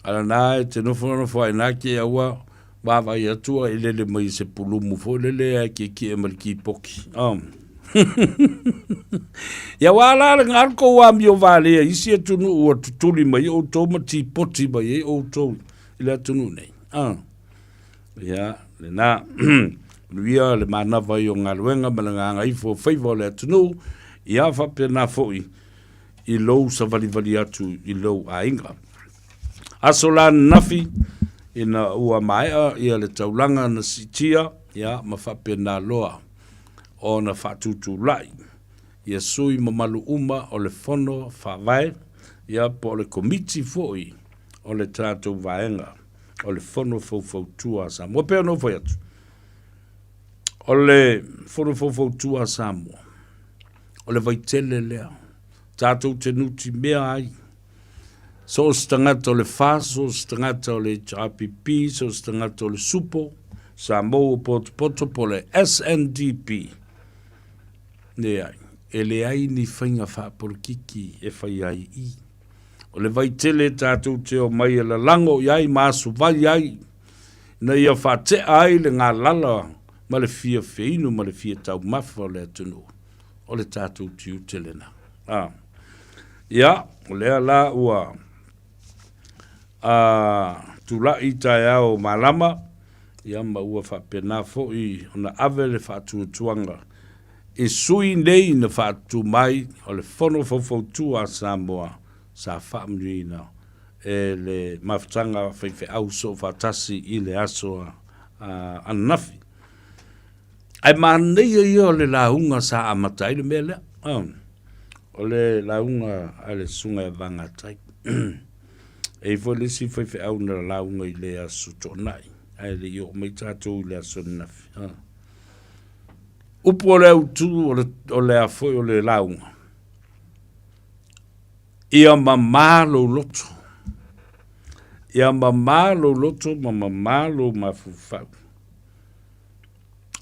A lena e te nofonofo ai na ke aua vaavaai atu a e lele mai se pulumu foi lele ae kiekie ma le kipoki. A. Ia ua ala le galu kou amio valea i isi atunuu ua tutuli mai ai outou ma tipoti mai ai outou i le atunuu nei. A. Ia, lena. Manuia le manava i o galuega ma le gagaifo o faiva o le atunuu, ia faapena foi i lou savalivali atu i lou aiga. Aso la ananafi, ina ua maea ia le taulaga na siitia, ia, ma faapena loa ona faatutulai ia sui mamalu uma o le Fono Faavae, ia, po o le Komiti foi o le tatou Vaega o le Fono Faufautua a Samoa. E pei ona ou fai atu, o le Fono Faufautua a Samoa, o le vaitele lea tatou te nutimea ai So o se tagata o le FAS, so o se tagata o le HRPP, so o se tagata o le SUPO, Samoa Potopoto po o le SNDP. Leai, e leai ni faiga faapolokiki e fai ai i. O le vaitele tatou te omai e lalago i ai ma asovai ai, ina ia faatea ai le galala ma le fia feinu ma le fia taumafa o le atunuu. O le tatou tiute lena. A. Ia, o lea la ua a, tulai taeao malama, ia ma ua faapena foi ona ave le faatuatuaga i sui nei na faatutu mai o le Fono Faufautua a Samoa sa faamanuiaina e le mafutaga faifeau soofaatasi i le aso ananafi. Ae manaia ia o le lauga sa amata ai le mea lea. O le lauga a le Susuga ia Vagatai. E i ai foi le isi faifeau na lauga i le Aso Toonai, ae le i oo mai tatou i le aso ananafi. Upu o le autu o le a foi o le lauga, ia mamā lou loto, ia mamā lou loto ma mamā lou mafaufau.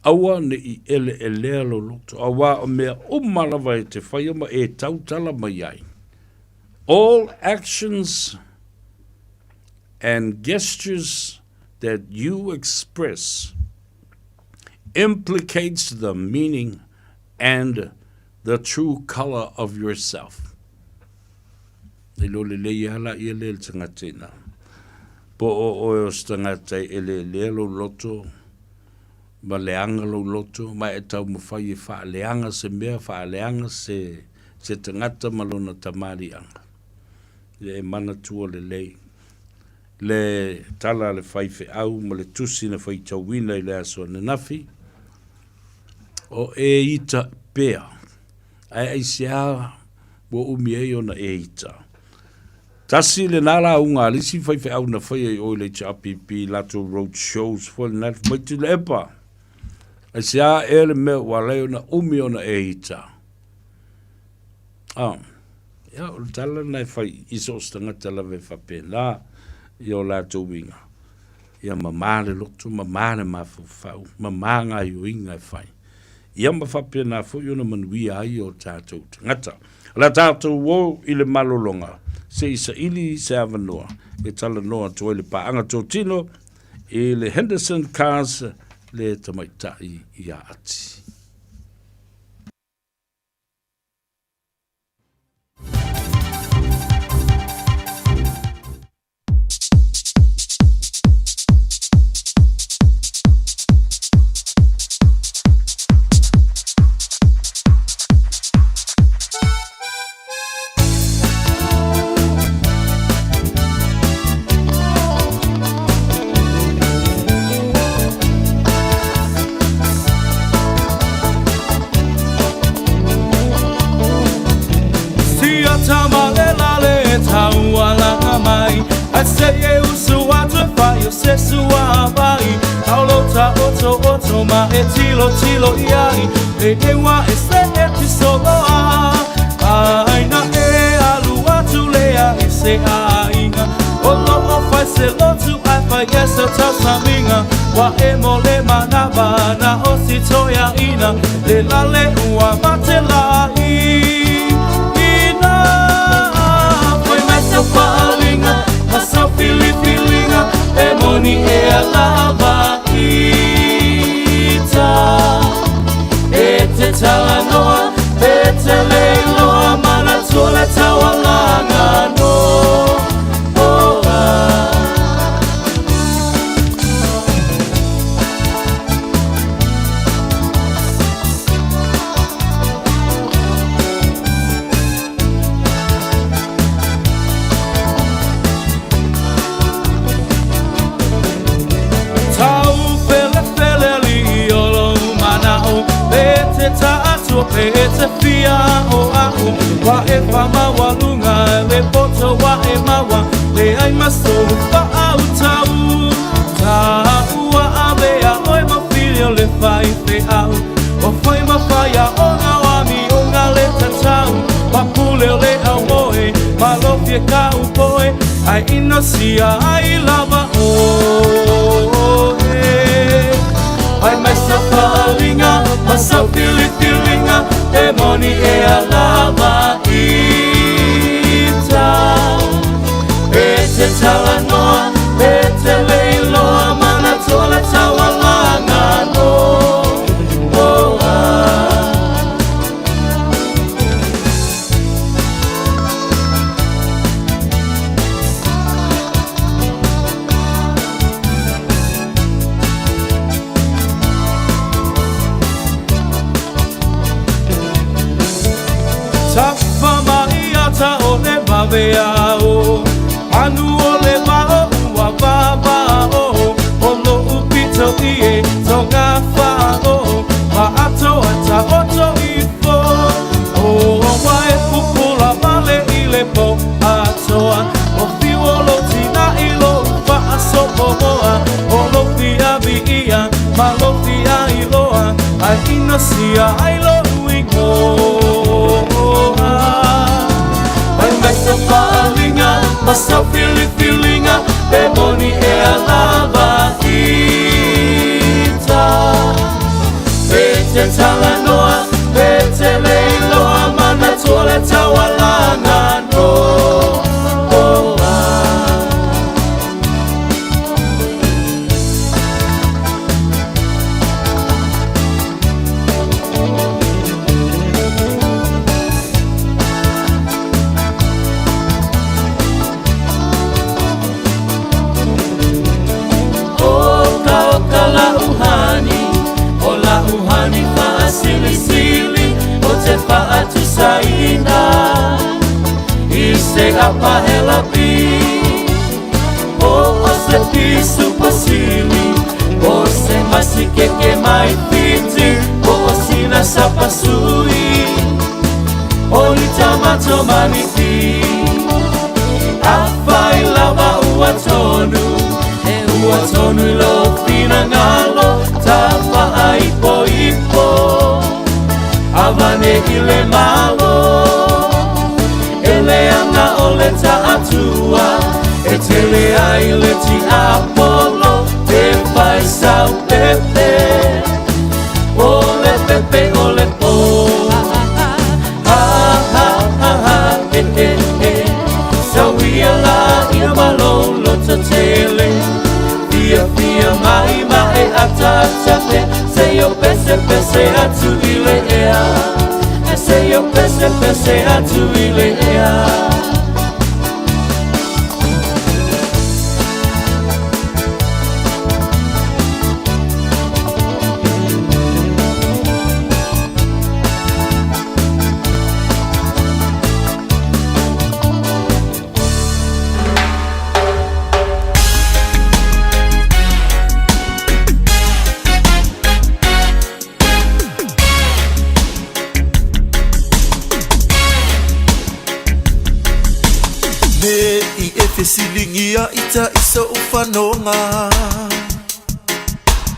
Aua ne i eleelea lou loto, auā o mea uma lava e te faia ma e tautala mai ai. All actions and gestures that you express implicates the meaning and the true colour of yourself. E iloa lelei lava la ia lea le tagata ina. Po o oe o se tagata e eleelea lou loto ma leaga lou loto ma e taumafai e faaleaga se mea, faaleaga se, se tagata ma lona tamaliiaga. Ia e manatua lelei le tala a le faifeau ma le tusi na faitauina i le aso ananafi, o e ita pea, ae aisea ua umi ai ona e ita. Tasi lena lauga a le isi faifeau na faia i o i le HRPP i latou road shows foi lena mai Tuilaepa. Aisea ea le mea ua ala ai ona umi ona e ita? Ah, ia, o le tala lena e fai i so o se tagata lava e faapena i o latou uiga. Ia mamā le loto, mamā le mafaufau, mamā gaoioiga e fai. Ia ma faapena foi ona manuia ai o tatou tagata. O le a tatou o i le malologa se i saili se avanoa e talanoa atu ai le paaga totino i le Henderson Cars le tamaitai ia Ati. e tilotilo i ai, Le ua e se e ti soloa. Aina e alu atu lea i se aiga O loo fai se lotu ai fai e se tausamiga Ua e mo le manava na o si toeaina Le lale ua mate lai ina. Fai mai sau faaaliga ma sau filifiliga E moni ea lava ita. E te talanoa, e te le iloa Manatua le taualaga no oh, ah. Tau felefele alii o lou manao Pe te taatua pe te fia o au Ua e faamaualuga le poto ua e maua Leai ma sou faautau Taua avea oe ma fili o le faifeau Ua fai ma faiaoga o amioga le tatau Papule o le aumoe malofie kaupoe Ae inosia ai lava oe. Fai mai sau faaaliga ma sau filifiliga E moni ea lava ita. E te talanoa, e te le iloa Manatua le taualaga no oh, ah. Tafa mai ata o le vaveao Anu o le vao ua vavao O lou pito i e tonga fao Ma atoa taoto ifo O ua e pupula vale i le po atoa O fiu o lou tina i lou faasopomoa O lou fia viia ma lou fia iloa Ae inosia ai lou igoa. Fai mai sau faaaliga ma sau filifiliga Pe moni ea lava ita. E te talanoa, e te le iloa Manatua le taualaga no oh, ah. Oka oka lauhani, o lauhani faasilisili O te faatusaina i se apahelapi O o se pisupo sili, o se masikeke mai Fiti O o sina sapasui, o ni tamato maniti Afai lava ua tonu, e ua tonu i lou finagalo Tafaaipoipo, avane i le Malo E leaga o le taatua, e tele ai le tiapolo Pe fai sau pepe, o le pepe o le po Ha ha ha ha he he he Sauia laia ma lou loto tele Fiafia mai ma e ataata pe Seia o pesepese atu i le ea Seia o pesepese atu i le ea. Ne i e fesiligia ita i sou fanoga.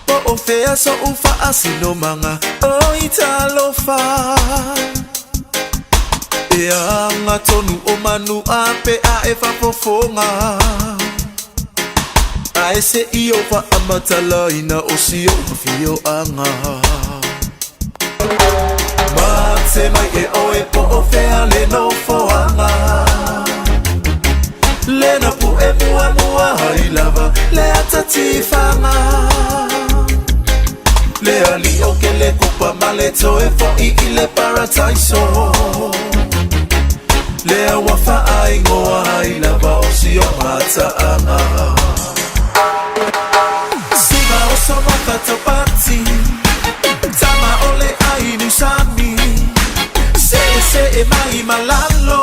Po o fea soʻu faasinomaga oi talofa E aga tonu o manua pe a e faafofoga Ae seʻi ou faamatalaina o si oʻu afioaga Mate mai e oe po o fea le nofoaga Le na puʻe muamua ai lava le ata tifaga Le alii o ke le kupa ma le toe foʻi i le parataiso Lea ua faaigoa ai lava o si o mataaga Siva o Sonofa Taupati Tama o le Ainu Sami Seesee mai ma lalo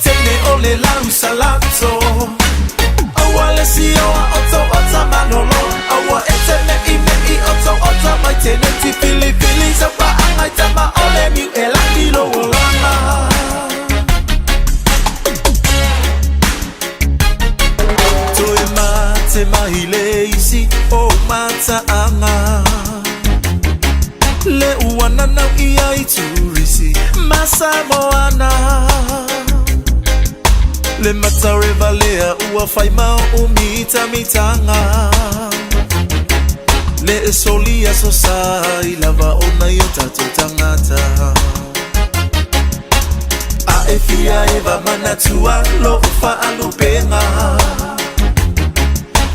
Teine o le lau salato Aua le sioa o tou ota malolo Aua e te meʻimeʻi o tou ota mai teneti Filifili sau paaga i tama o le niu e laki lou olaga Toe mate mai le isi o mataaga Le ua nanau ia i turisi ma Samoana Le matareva lea ua fai ma oʻu mitamitaga Le e soli aso sa i lava o nai o tatou tagata A e fia eva manatua loʻu faalupega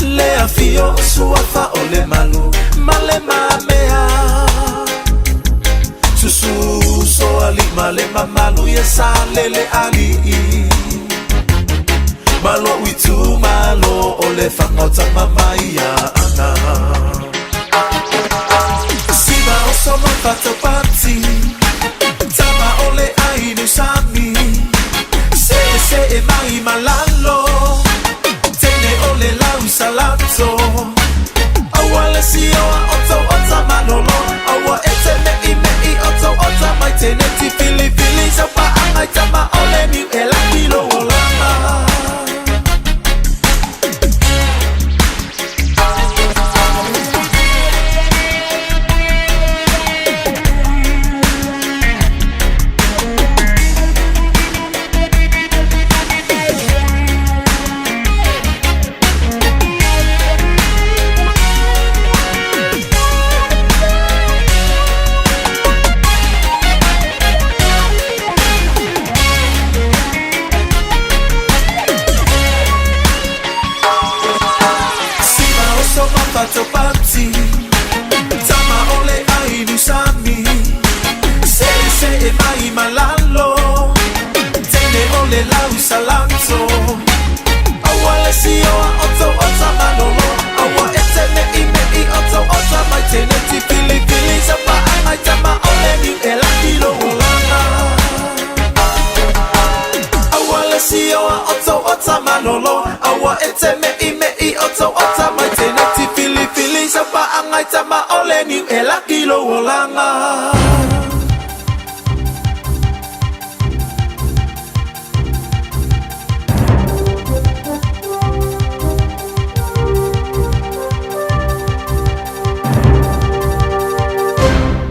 Le afio o suafa o Lemalu ma le Mamea Susu uso alii ma le mamalu ia Sale le alii Ma loʻu itumalo o Lefaga o tama mai Aana Siva o Sonofa Taupati Tama o le Ainu Sami Seesee mai ma lalo Teine o le lau salato Aua le sioa o tou ota malolo Aua e te meʻimeʻi o tou ota mai teneti Filifili sau paaga i tama o le niu e laki lou olaga Siva o Sonofa Taupati Tama o le Ainu Sami Seesee mai ma lalo Teine o le lau salato Aua le sioa o tou ota malolo Aua e te meʻimeʻi o tou ota mai teneti Filifili sau paaga i tama o le niu e laki lou olaga Aua le sioa o tou ota malolo Aua e te meʻimeʻi o tou ota mai teneti Filifili sau paaga i tama o le niu e laki lou olaga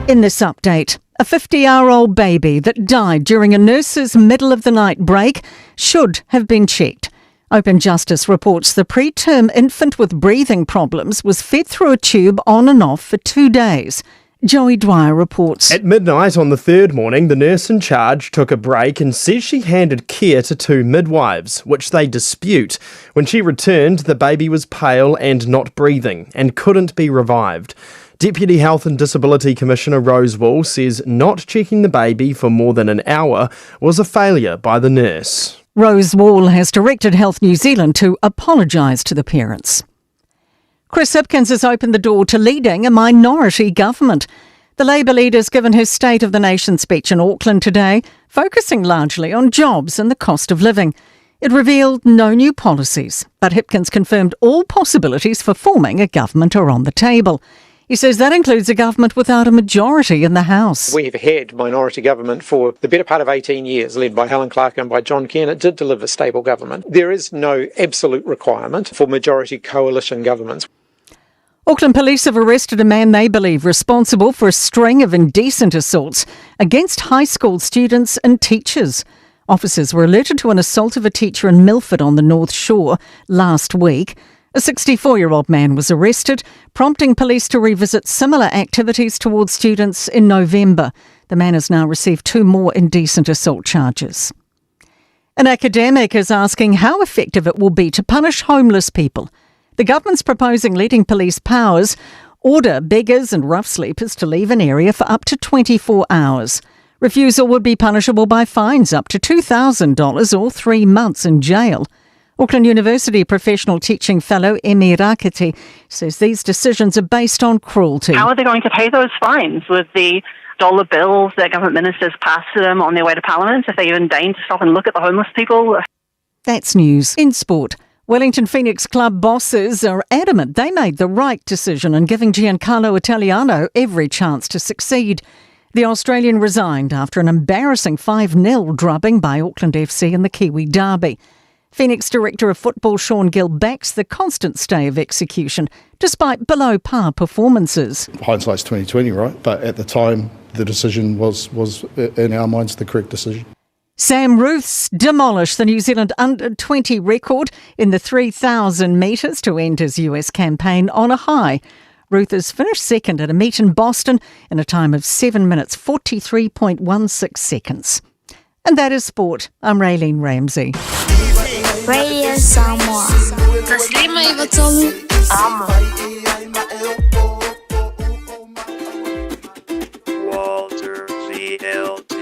In this update, a 50-year-old baby that died during a nurse's middle-of-the-night break should have been checked. Open Justice reports the preterm infant with breathing problems was fed through a tube on and off for 2 days. Joey Dwyer reports. At midnight on the third morning, the nurse in charge took a break and says she handed care to 2 midwives, which they dispute. When she returned, the baby was pale and not breathing and couldn't be revived. Deputy Health and Disability Commissioner Rose Wall says not checking the baby for more than an hour was a failure by the nurse. Rose Wall has directed Health New Zealand to apologise to the parents. Chris Hipkins has opened the door to leading a minority government. The Labour leader's given his State of the Nation speech in Auckland today, focusing largely on jobs and the cost of living. It revealed no new policies, but Hipkins confirmed all possibilities for forming a government are on the table. He says that includes a government without a majority in the House. We've had minority government for the better part of 18 years, led by Helen Clark and by John Key, and it did deliver stable government. There is no absolute requirement for majority coalition governments. Auckland police have arrested a man they believe responsible for a string of indecent assaults against high school students and teachers. Officers were alerted to an assault of a teacher in Milford on the North Shore last week. A 64 year old man was arrested, prompting police to revisit similar activities towards students in November. The man has now received two more indecent assault charges. An academic is asking how effective it will be to punish homeless people. The government's proposing letting police powers order beggars and rough sleepers to leave an area for up to 24 hours. Refusal would be punishable by fines up to $2,000 or three months in jail. Auckland University Professional Teaching Fellow Emmy Rakete says these decisions are based on cruelty. How are they going to pay those fines with the dollar bills that government ministers pass to them on their way to Parliament, if they even deign to stop and look at the homeless people? That's news. In sport, Wellington Phoenix club bosses are adamant they made the right decision in giving Giancarlo Italiano every chance to succeed. The Australian resigned after an embarrassing 5 0 drubbing by Auckland FC in the Kiwi Derby. Phoenix Director of Football Sean Gill backs the constant stay of execution despite below par performances. Hindsight's 2020, right? But at the time, the decision was, was in our minds the correct decision. Sam Rooths demolished the New Zealand under 20 record in the 3,000 metres to end his US campaign on a high. Ruth has finished second at a meet in Boston in a time of 7 minutes 43.16 seconds. And that is sport. I'm Raylene Ramsey. Radio Samoa. Walter VLT.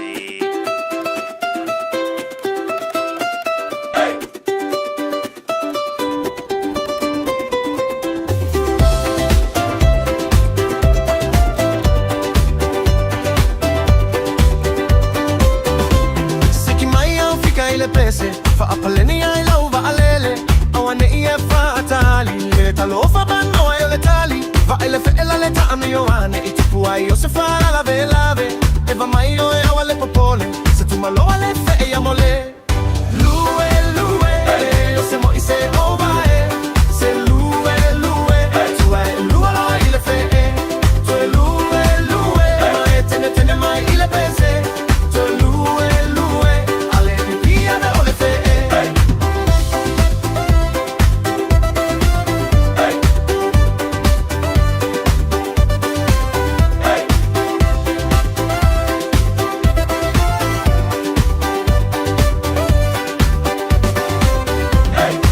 Siki mai au fika i le pese Faapaleni ai lau vaalele Auane'i e faatali Le talofa manoa e o le tali Vaai le fe'ela le taamio ane I tupu ai o se faalalavelave Eva mai oe aua le popole Se tumaloa le fe'e ia mole Lue lue o se mo'i se ova e Se lue lue Tua e lua loa i le fe'e Toe lue lue Ma e tenetene mai i le pese Toe lue lue Ale pipia ve o le fe'e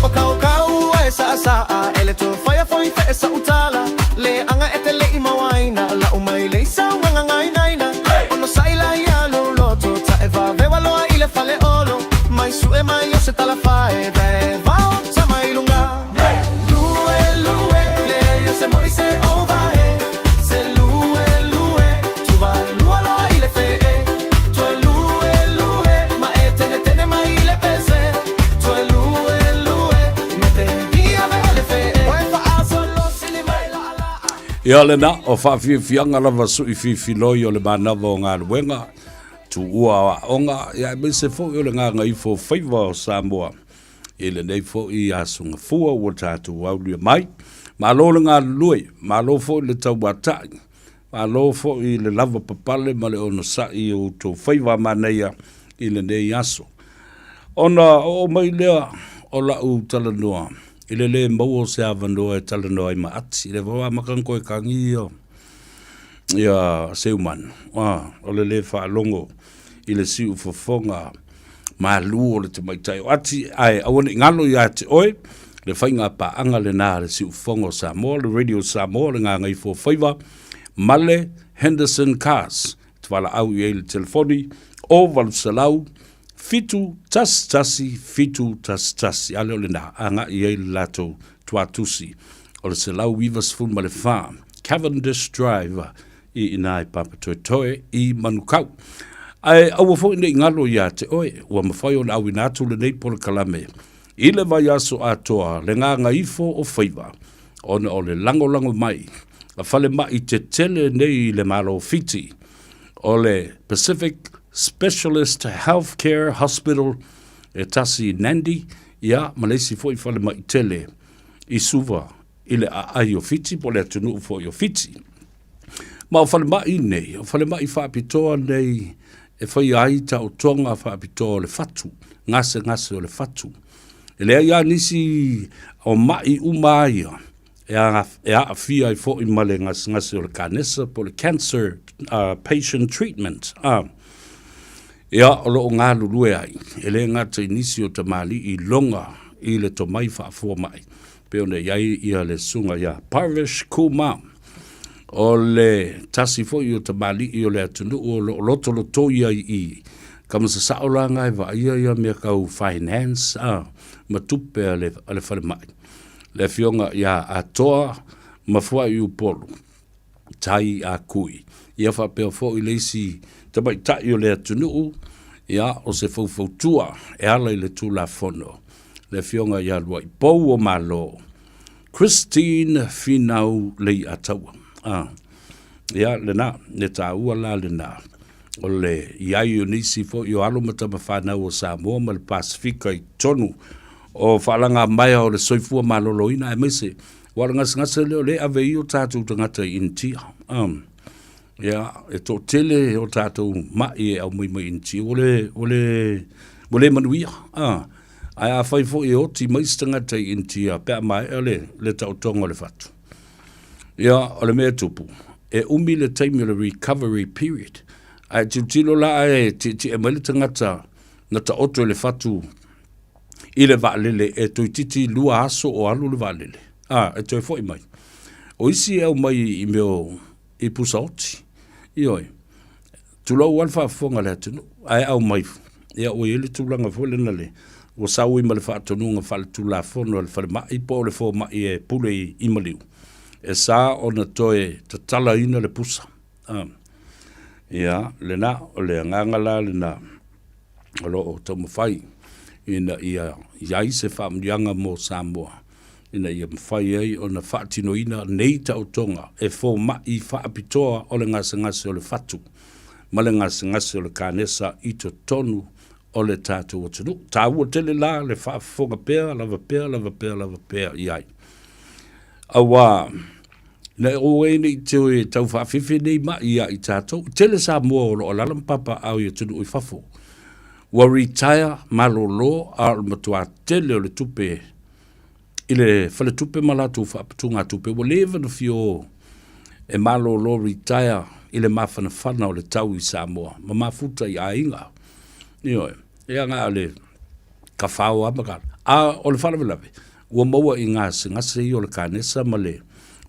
O kaukau e saasaa e le toe faia foi fe'e sa'utala Le aga e te le'i mauaina La'u mai le isaugaga gainaina Ono sa'i la ia lou loto Ta'e vavewa loa i le faleolo Mai su'e mai o se talafae Vae vao tama i luga Lue lue Le o se mo'i se ova e Se lue lue Tuva lua loa i le fe'e Toe lue lue Ma e tenetene mai i le pese Toe lue lue Me te ia ve o le fe'e Oe fa'asolo sili mai la ala Ia lena, o faafiafiaga lava suʻi fifiloi o le manava o galuega, tuua o aoga, ia aemaise foi o le gagaifo o faiva o Samoa i lenei foi aso gafua ua tatou aulia mai. Malo le galulue, malo foi le tauataʻi, malo foi le lava papale ma le onosaʻi i o outou faiva manaia i lenei aso. Ona oo mai lea o la'u talanoa i le lē maua o se avanoa e talanoa ai ma Ati, lea foi ua amata ona toe tagi ia ia Seumanu, a, o le lē faalogo i le siufofoga malū o le tamaitai o Ati, ae aua ne i galo iā te oe le faiga paaga lenā a le Siufofoga o Samoa, le Radio Samoa, le Gagaifofaiva ma le Henderson Cars. E te valaau i ai i le telefoni o 800 711 711. A lea o lenā, agai i ai le latou tuatusi o le 194 Cavendish Drive i ina i Papatoetoe i Manukau. Ae aua foi ne i galo iā te oe, ua mafai ona auina atu lenei polokalame i le vaiaso atoa le gagaifo o faiva ona o le lagolago mai a falemai tetele nei i le Malo o Fiti o le Pacific Specialist Healthcare Hospital e tasi i Nandi, ia, ma le isi foi falemai tele i Suva. i le aai o Fiti po o le atunuu foi o Fiti. Ma o falemai nei, o falemai faapitoa nei e faia ai taotoga faapitoa o le fatu, gasegase o le fatu. E leai lava nisi o mai uma ia e aafia ai foi ma le gasegase o le kanesa po o le cancer patient treatment. Ia, o lo o galulue ai, e le gata i nisi o tamalii loga i le tomai faafoamai, pei ona i ai ia le susuga ia Parvesh Kumar, o le tasi foi o tamalii o le atunuu o lo o lotolotoi ai i Kamasasao la nga e vaaia ia mea tau finance a ma tupe a le falemai. Le afioga ia Atoa Mafuai Upolu. Tai a Kui. Ia faapea foi le isi tamaitai o le atunuu, ia, o se faufautua e ala i le Tulafono, le Afioga ia Luaipou o Malo, Christine Finau Leiataua. Ah, ia, lena, le taua la lena, o le i ai o nisi foi o alo ma tama fanau o Samoa ma le Pasefika i totonu o faalagamaea o le soifua maloloina, aemaise Aua o le gasegase lea o lea e ave ai o tatou tagata i Initia. Ia, e toatele o tatou mai e aumai mai Initia, ua le, ua le, ua le manuia. Ae afai foi e oti mai se tagata i Initia pe a maea le, le taotoga o le fatu. Ia, o le mea e tupu, e umi le taimi o le recovery period. Ae tilotilo la ae tietie mai le tagata na taoto i le fatu i le vaalele e toeitiiti 2 aso o alu le vaalele, a, e toe foi mai. O isi e aumai i mea o, i pusaoti, ioe, tulou lava le faafofoga a le atunuu, ae aumai, ia ua i ai le tulaga foi lena le, ua sau ai ma le faatonuga faaletulafono a le falemai po o le fomai e pule i maliu, e sa ona toe tatalaina le pusa. A, ia, lena, o le agaga la lena. o lo o taumafai ina ia i ai se faamanuiaga mo Samoa ina ia mafai ai ona faatinoina nei taotoga e fomai faapitoa o le gasegase o le fatu ma le gasegase o le kanesa i totonu o le tatou atunuu. Taua tele la le faafofoga pea, lava pea, lava pea, lava pea i ai. Aua ina aua ne i toe tau faafefe nei mai ia i tatou. E tele Samoa o lo o alaala ma papaaao i atunuu i fafo. Ua retire malolo a o le matua tele o le tupe i le faletupe ma latou faaputugatupe ua leva ona fia o e malolo retire i le mafanafana o le tau i Samoa ma mafuta i aiga. Ioe, ia na o le kafao lava ma ka. A o le faalavelave, ua maua i gasegase ia o le kanesa ma le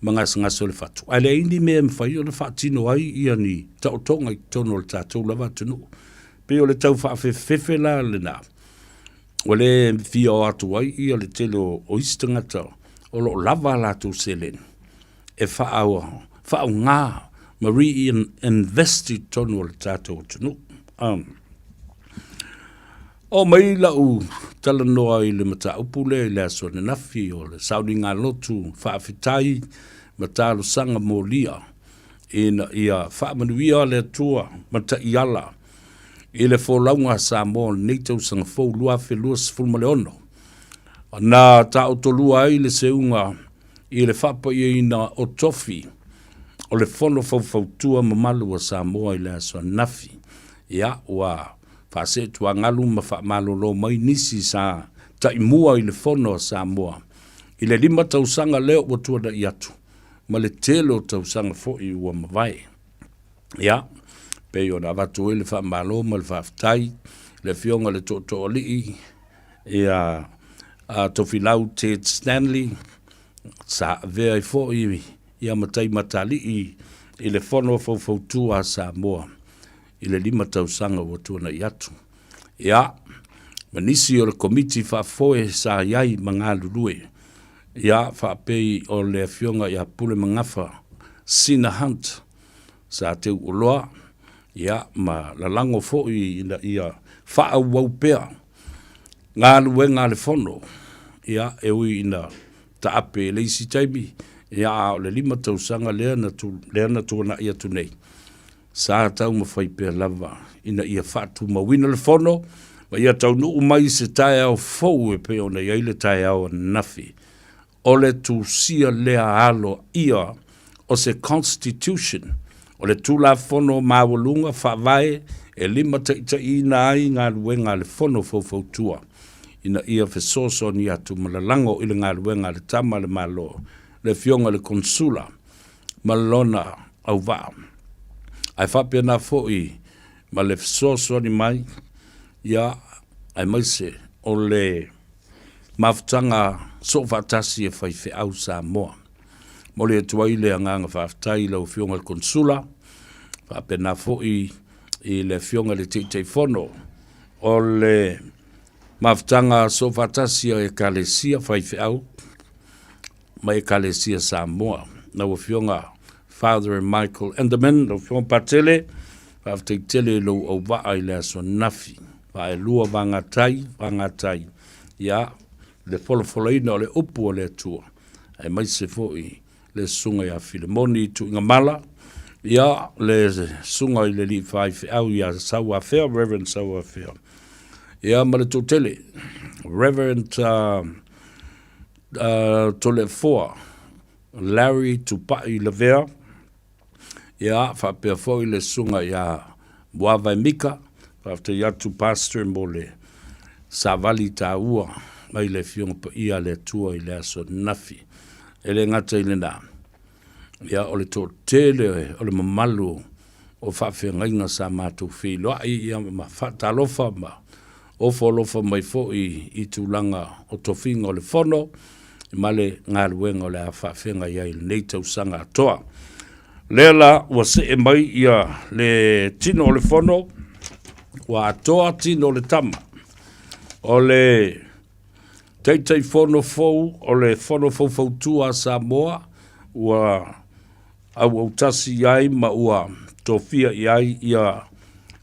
ma gasegase o le fatu, ae leai ni mea e mafai ona faatino ai ia ni taotoga i totonu o le tatou lava atunuu. Pei o le tau faafefefefe la lena, ua le fia o atu ai ia le tele o isi tagata o lo o lava a latou seleni e faaaoga ma reinvest i totonu o le tatou atunuu. Oo mai lau talanoa i le mataupu lea i le aso ananafi o le sauniga lotu faafetai ma talosaga molia ina ia faamanuia le Atua ma taiala i le folauga a Samoa o lenei tausaga fou 2026. Na taotolua ai le seuga i le faapaiaina o tofi o le Fono Faufautua mamalu a Samoa i le aso ananafi. Ia, ua faaseetuagalu ma faamalolo mai nisi sa taimua i le Fono a Samoa i le 5 tausaga lea ua tuanai atu ma le tele o tausaga foi ua mavae. Ia, pei ona avatu ai le faamalo ma le faafetai i le Afioga i le Tootooalii ia Tofilau Ted Stanley, sa avea ai foi ia Matai Matalii i le Fono Faufautua a Samoa i le 5 tausaga ua tuanai atu. Ia, ma nisi o le Komiti Faafoe sa i ai ma galulue, ia, faapei o le Afioga ia Pule Magafa Sina Hunt, sa teuoloa, ia, ma lalago foi ina ia faaauau pea galuega a le Fono, ia, e ui ina taape i le isi taimi, ia, a o le 5 tausaga lea na, lea na tuanai atu nei, sa taumafai pea lava ina ia faatumauina le Fono ma ia taunuu mai se taeao fou e pei ona i ai le taeao ananafi. O le tusia lea aloaia o se Constitution, o le Tulafono maualuga faavae e limataitaiina ai galuega a le Fono Faufautua ina ia fesoasoani atu ma lalago i le galuega a le Tama a le Malo, le Afioga i le Konesula ma lona auvaa. Ae faapena foi ma le fesoasoani mai, ia, aemaise o le mafutaga soofaatasi e faifeau Samoa. Momoli atu ai le agaga faafetai i lau Afioga i le Konesula, faapena foi i le Afioga i le Taitaifono o le mafutaga soofaatasi a Ekalesia faifeau ma Ekalesia Samoa. Lau Afioga Father Michael Enderman, lau Afioga Patele, faafetai tele i lou auvaa i le aso ananafi. Vaelua vagatai, vagatai, ia, le folafolaina o le upu a le Atua, aemaise foi le susuga ia Filemoni Tuigamala, ia, le susuga i le alii faifeau ia Sauafea, Reverend Sauafea, ia, ma le toatele, Reverend uh, uh, Toleafoa, Larry Tupai Lavea, Ia, faapea foi le Susuga ia Muavae Mika, faafetai atu Pastor mo le savali taua mai le Afioga Paia a le Atua i le aso ananafi. E le gata i lena, ia, o le toatele o le mamalu o faafeagaiga sa matou feiloai ia ma faatalofa ma ofo alofa mai foi i tulaga o tofiga o le Fono ma le galuega o le a faafeagai ai i lenei tausaga atoa. Lea la ua see mai ia le tino o le Fono, ua atoa tino o le tama. O le Taitaifono fou o le Fono Faufautua a Samoa ua auautasi ai ma ua tofia i ai ia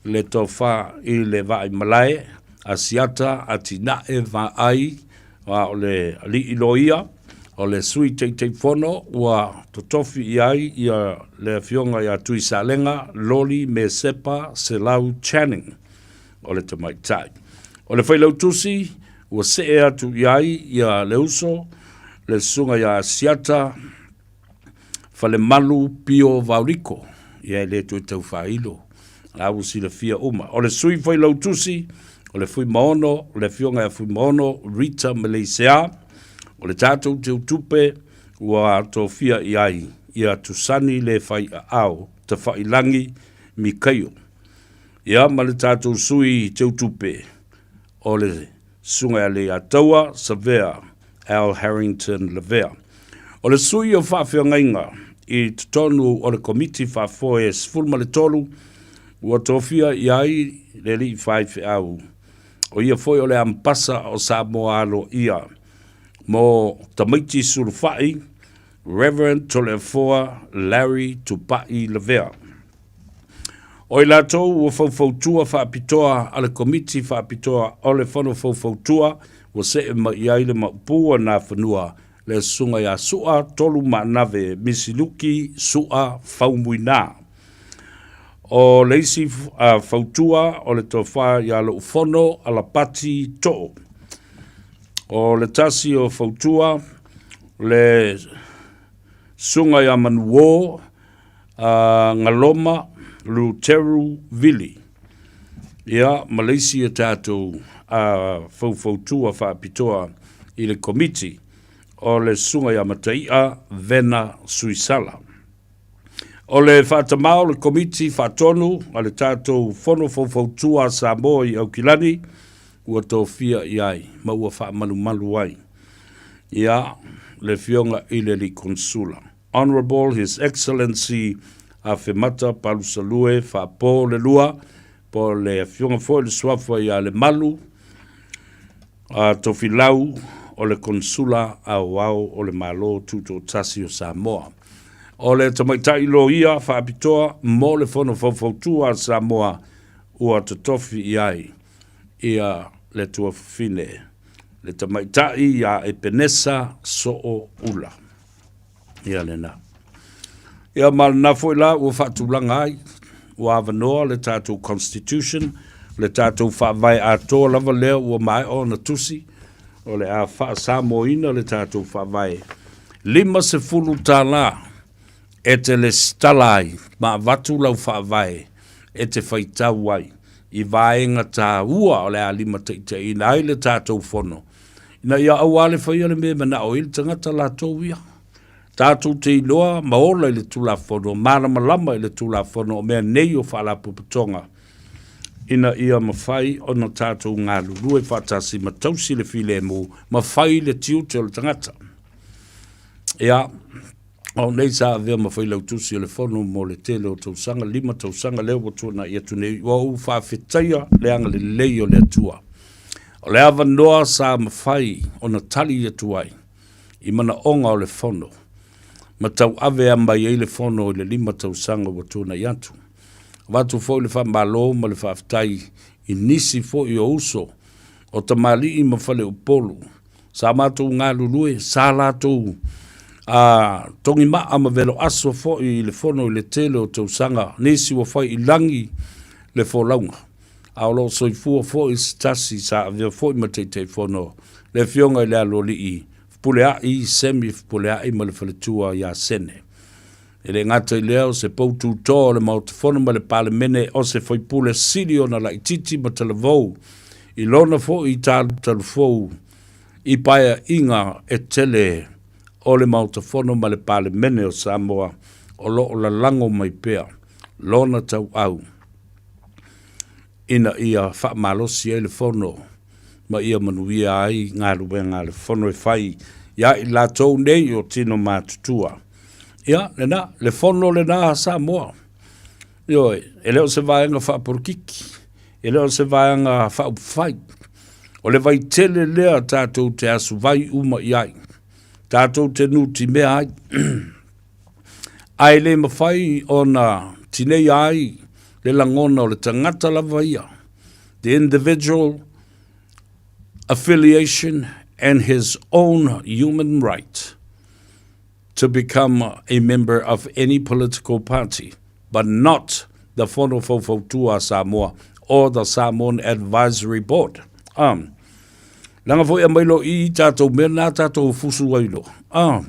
le tofa i le Vaaimalae, Asiata Atinae Vaai, a o le Alii Loia, o le Sui Taitaifono ua totofi i ai ia le Afioga ia Tuisalega Loli Mesepa Selau Channing, o le tamaitai. O le Failautusi ua see atu i ai ia le uso, le Susuga ia Asiata Falemalu Pio Vaoliko, ia e le toe tau faailo, la ua silafia uma. O le sui failautusi, o le Fuimaono, le afioga ia Fuimaono Rita Meleisea, o le tatou teutupe ua tofia i ai ia Tusani le Faiaao Tafailangi Mikaio. Ia ma le tatou sui teutupe, o le Susuga ia Leiataua Savea Al Harrington Lavea. O le sui o faafeagaiga i totonu o le Komiti Faafoe 13 ua tofia i ai le alii faifeau, o ia foi o le Ambasa o Samoa Aloaia mo tamaiti sulufai, Reverend Toleafoa Larry Tupai Lavea. O i latou ua faufautua faapitoa a le Komiti Faapitoa o le Fono Faufautua ua see mai i ai le maupū a Nafanua, le Susuga ia Su'a Tolumaanave Misiluki Su'a Faumuina. O le isi fautua o le Tofa ia Loufono Alapati Too. O le tasi o fautua le Susuga ia Manuō a Galoma Luteru Vili, ia, ma le isi a tatou a faufautua faapitoa i le Komiti o le Susuga ia Mataia Vena Suisala. O le faatamā o le Komiti Faatonu a le tatou Fono Faufautua a Samoa i Aukilani ua tofia i ai ma ua faamalumalu ai, ia, le Afioga i le Alii Konesula. Honourable His Excellency Afemata Palusalue Faapo le Lua, po o le Afioga foi i le Suafa ia Lemalu a Tofilau o le Konesula Aoao o le Malo Tutoatasi o Samoa. O le Tamaitai Loia Faapitoa mo le Fono Faufautua a Samoa ua totofi i ai ia le tuafafine, le Tamaitai ia Epenesa Soo Ula. Ia lena. Ia ma lena foi la ua faatulaga ai, ua avanoa le tatou constitution, le tatou faavae atoa lava lea ua maea ona tusi, O le a faa-Samoaina le tatou Faavae, $50 e te lesitala ai ma avatu lau Faavae e te faitau ai i vaega taua o le a limataitaiina ai le tatou Fono, ina ia aua le faia le mea e manao ai le tagata latou ia. Tatou te iloa ma ola i le Tulafono, malamalama i le Tulafono o mea nei o Faalapotopotoga, ina ia mafai ona tatou galulue faatasi ma tausi le filemu ma fai le tiute o le tagata. Ia, o nei sa avea ma Failautusi o le Fono mo le tele o tausaga, 5 tausaga lea ua tuanai atu nei, ua ou faafetaia le agalelei o le Atua. O le avanoa sa mafai ona tali atu ai i manaoga o le Fono ma tauave mai ai le Fono i le 5 tausaga ua tuanai atu. Avatu foi le faamalo ma le faafetai i nisi foi o uso o tamalii ma faleupolu sa matou galulue, sa latou a togimaa ma veloaso foi i le fono i le tele o tausaga, nisi ua fai i lagi le folauga, a o lo o soifua foi se tasi sa avea foi ma Taitaifono, le Afioga i le Aloalii Fepuleai Semi Fepuleai ma le faletua ia Sene. E le gata i lea, o se pou tutoa o le Maota Fono ma le Palemene, o se faipule sili ona laitiiti ma talavou i lona foi talutalufou i paeaiga e tele o le Maota Fono ma le Palemene o Samoa o lo o lalago mai pea lona tauau ina ia faamalosi ai le Fono ma ia manuia ai galuega a le Fono e fai ia i latou nei o tino matutua. Ia, lena, le Fono lena a Samoa. Ioe, e le o se vaega faapolokiki, e le o se vaega faaupufai. O le vaitele lea tatou te asuvai uma i ai, tatou te nutimea ai. Ae le mafai ona tineia ai le lagona o le tagata lava ia, the individual affiliation and his own human right to become a member of any political party, but not the Fono Faufautua a Samoa or the Samoan Advisory Board. Um, Leaga foi aumai loa i i tatou mea na tatou fusu ai loa. Ah.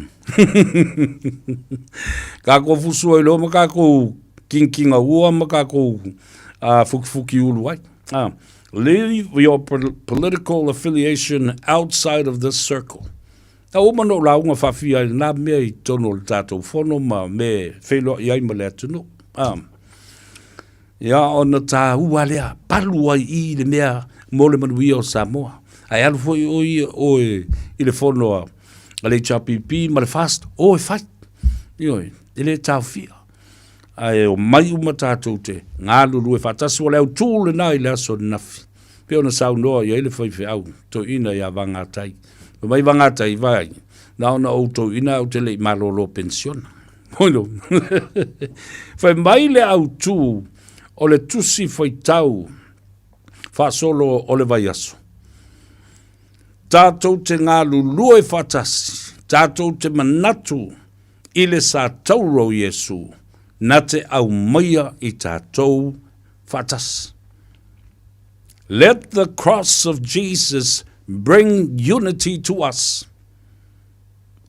Kākou fusu ai loa ma kākou kinkinga ua ma kākou fukifuki ulu ai. Ah. Leave your political affiliation outside of this circle. Na uma na ou lauga faafia ai lena mea i totonu o le tatou fono ma me feiloai ai ma le atunuu. Ah. Ia, ona tāua lea, palu ai i le mea mo le manuia o Samoa. Ae alu foi ʻoe ia ʻoe i le fono a le HRPP ma le FAST, o e fai. Ioe, e le taofia. Ae omai uma tatou te galulue faatasi, ua le autū lena i le aso ananafi. Pei ona saunoa i ai le faifeau toeaina ia Vagatai. Fai mai Vagatai, vaai, na ona ou toeaina ae ou te le i malolo penisiona. Fai mai le autū o le tusi faitau faasolo o le vaiaso. Tatou te galulue faatasi, tatou te manatu i le sa taura o Iesu na te aumaia i tatou faatasi. Let the cross of Jesus bring unity to us.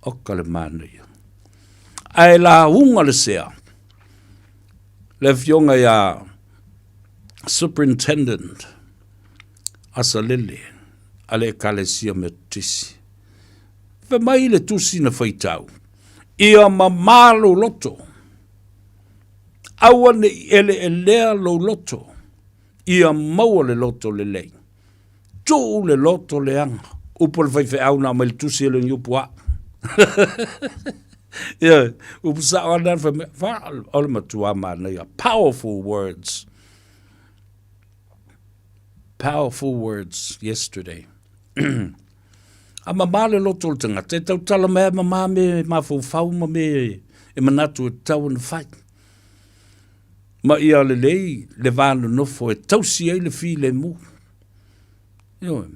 Oka le manaia. Ae lauga le sea, le afioga ia Superintendent Asalele a le Ekalesia Metotisi. Fai mai le tusi na faitau, ia mamā lou loto, aua ne i eleelea lou loto, ia maua le loto lelei. Tuu le loto leaga. Upu a le faifeau na aumai le tusi e le ni upu a. Ioe, upu sao ana fai mai, fa, o le matua manaia. Powerful words. Powerful words yesterday. A mamā le loto o le tagata, e tautala mai a mamā me mafaufau ma me e manatu e tatau ona fai. Ma ia lelei le va nonofo e tausi ai le filemu. Ioe.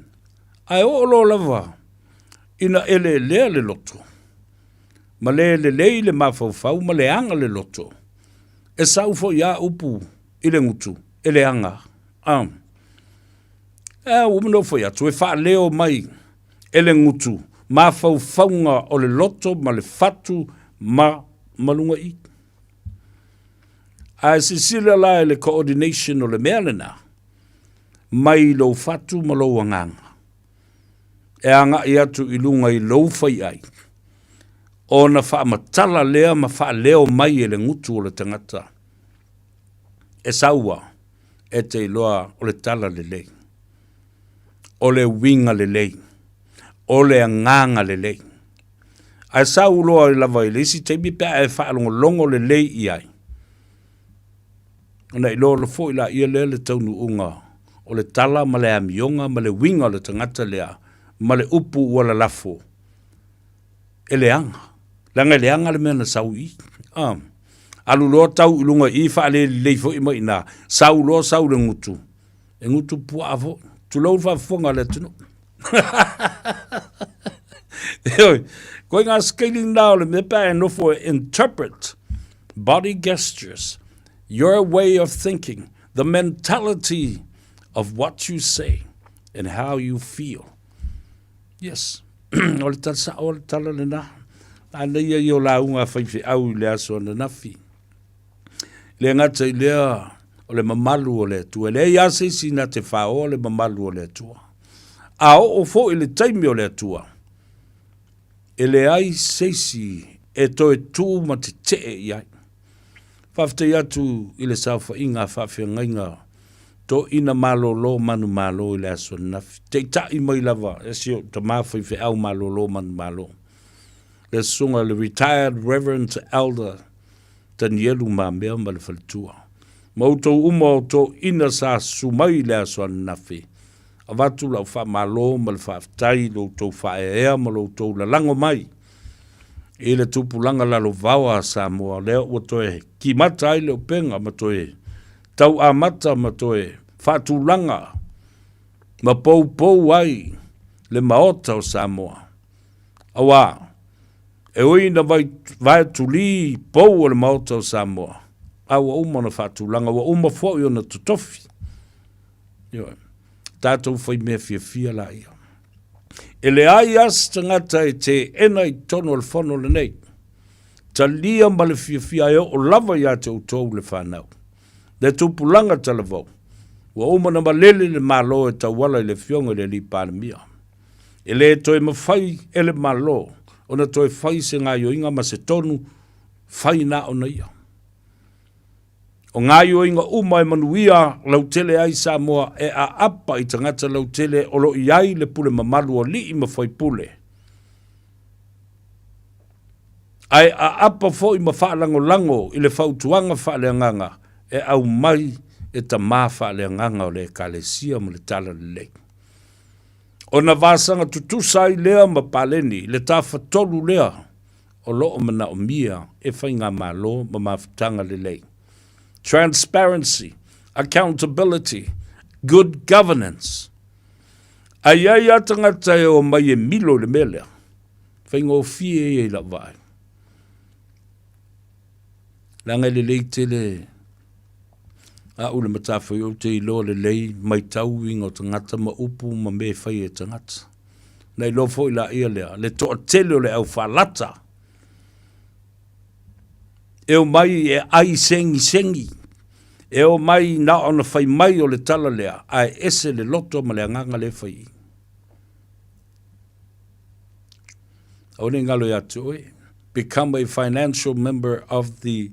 Ae oo loa lava ina eleelea le loto, ma le lelei le mafaufau ma leaga le loto, e sau foi a upu i le gutu, e leaga. A. E, ua manao foi atu, e faaleo mai. e le gutu mafaufauga o le loto ma le fatu ma ma luga i. Ae silasila la i le coordination o le mea lena, mai lou fatu ma lou agaga, e agai atu i luga i lou faiai, ona faamatala lea ma faaleo mai e le gutu o le tagata, e saua e te iloa o le tala lelei, o le uiga lelei, o le agaga lelei. Ae sau loa lava i le isi taimi pe a e faalogologo lelei i ai, ona iloa foi laia lea le taunuuga o le tala ma le amioga ma le uiga o le tagata lea ma le upu ua lalafo e leaga. Leaga e leaga le mea na sau i i. Ah. Alu loa tau i luga i i faalelelei foi mai i ina, sau loa sau le gutu, e gutu puaa foi. Tulou le faafofoga a le atunuu. Ioe, koe ngā scaling na o le mea pe a e nofo e interpret body gestures, your way of thinking, the mentality of what you say and how you feel. Yes, o le tala sao o le tala lena. Manaia ia o lauga a faifeau i le aso ananafi. Le gata i lea o le mamalu o le Atua. E leai lava se isi na te faoa le mamalu o le Atua. A oo foi le taimi o le Atua, e leai se isi e toe tu ma tetee i ai. Faafetai atu i le saofaiga a faafeagaiga toeaina malolo manumalo i le aso ananafi. Taitai mai lava e si ou tama faifeau malolo manumalo, le susuga i le Retired Reverend Elder Tanielu Mamea ma le faletua. Ma outou uma o toeaina sa susu mai i le aso ananafi, avatu lau faamalo ma le faafetai i lo outou faaeaea ma lo outou lalago mai i le tupulaga lalovaoa a Samoa lea ua toe kimata ai le upega ma toe tau amata ma toe faatulaga ma poupou ai le Maota o Samoa. Auā, e ui ina vaetulī pou o le Maota o Samoa, a ua uma ona faatulaga, ua uma foi ona totofi. Ioe. Tatou faimea fiafia laia. E leai lava se tagata e teena i totonu o le fono lenei. Talia ma le fiafia e oo lava ia te outou le fanau. Le tupulaga talavou, ua uma ona malele le Malo e tauala i le Afioga i le Alii Palemia. E le toe mafai e le Malo ona toe fai se gaioiga ma se tonu fai na ona ia. O gaioiga uma e manuia lautele ai Samoa e aapa i tagata lautele o lo o i ai le pule mamalu o alii ma faipule, ae aapa foi ma faalagolago i le fautuaga faaleagaga e aumai e tama faaleagaga o le Ekalesia ma le Talalelei. Ona vasaga tutusa ai lea ma paleni le tafatolu lea o lo o manaomia e faigamalo ma mafutaga lelei. Transparency, accountability, good governance. A i ai lava tagata e omai e milo i le mea lea, faigofie ia i lau vaai. Leaga e lelei tele A'u le matafaioi ou te iloa lelei maitau uiga o tagata ma upu ma mea e fai e tagata. Na iloa foi laia lea le toatele o le au faalata e omai e ai segisegi, e omai na ona fai mai o le tala lea, ae ese le loto ma le agaga lea e fai i. Aua ne i galo ia te oe. Become a financial member of the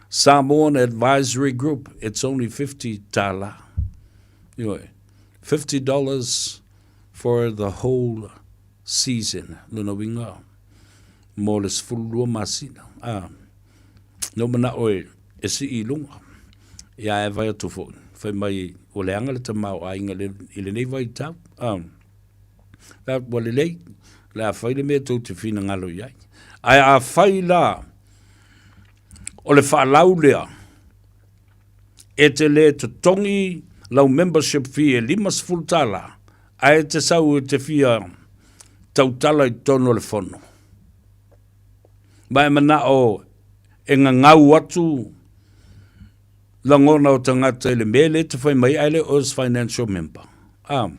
Samoan Advisory Group. It's only 50 tala. Ioe. $50 for the whole season. Lona uiga, mo le 12 masina. Ah. Na ou manao e, e sii i luga. Ia e vai atu foi. Fai mai, ua leaga le tamaoaiga i lenei vaitau. Ah. La, ua lelei, le a fai le mea tou te finagalo i ai. Ae a fai la, o le faalau lea, e te le totogi lau membership fee e $50, ae e te sau e te fia tautala i totonu o le fono. Ma e manao e gagau atu lagona o tagata i le mea lea e te fai mai ai, ae le o oe o se financial member. A.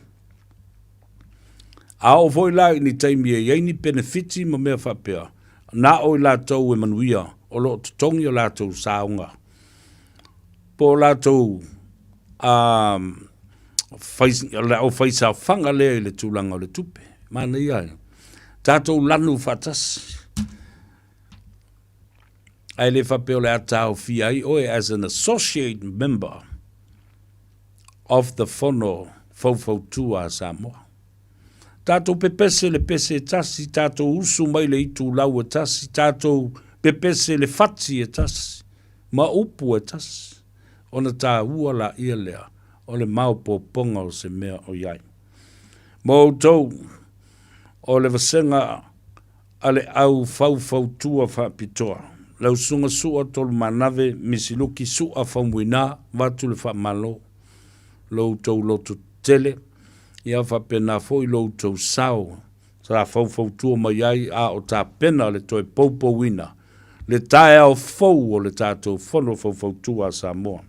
A oo foi la i ni taimi e i ai ni penefiti ma mea faapea, na o i latou e manuia o lo o totogi o latou saoga po o latou fai, le aufaisaofaga lea i le tulaga o le tupe. Manaia e tatou lanu faatasi. Ae le faapea o le a taofia ai oe as an associate member of the Fono Faufautua a Samoa. Tatou pepese le pese e tasi, tatou usu mai le itulau e tasi, tatou pepese le fati e tasi, ma upu e tasi, ona taua laia lea o le maopoopoga o se mea o i ai. Mo outou, o le vasega a le au faufautua faapitoa, lau Susuga Su'a Tolumanave Misiluki Su'a Faumuina vaeatu le faamalo lo outou loto tetele, ia faapena foi lo outou sao sa faufautua mai ai a o tapena le toe poupouina le taeao fou o le tatou Fono Faufautua a Samoa.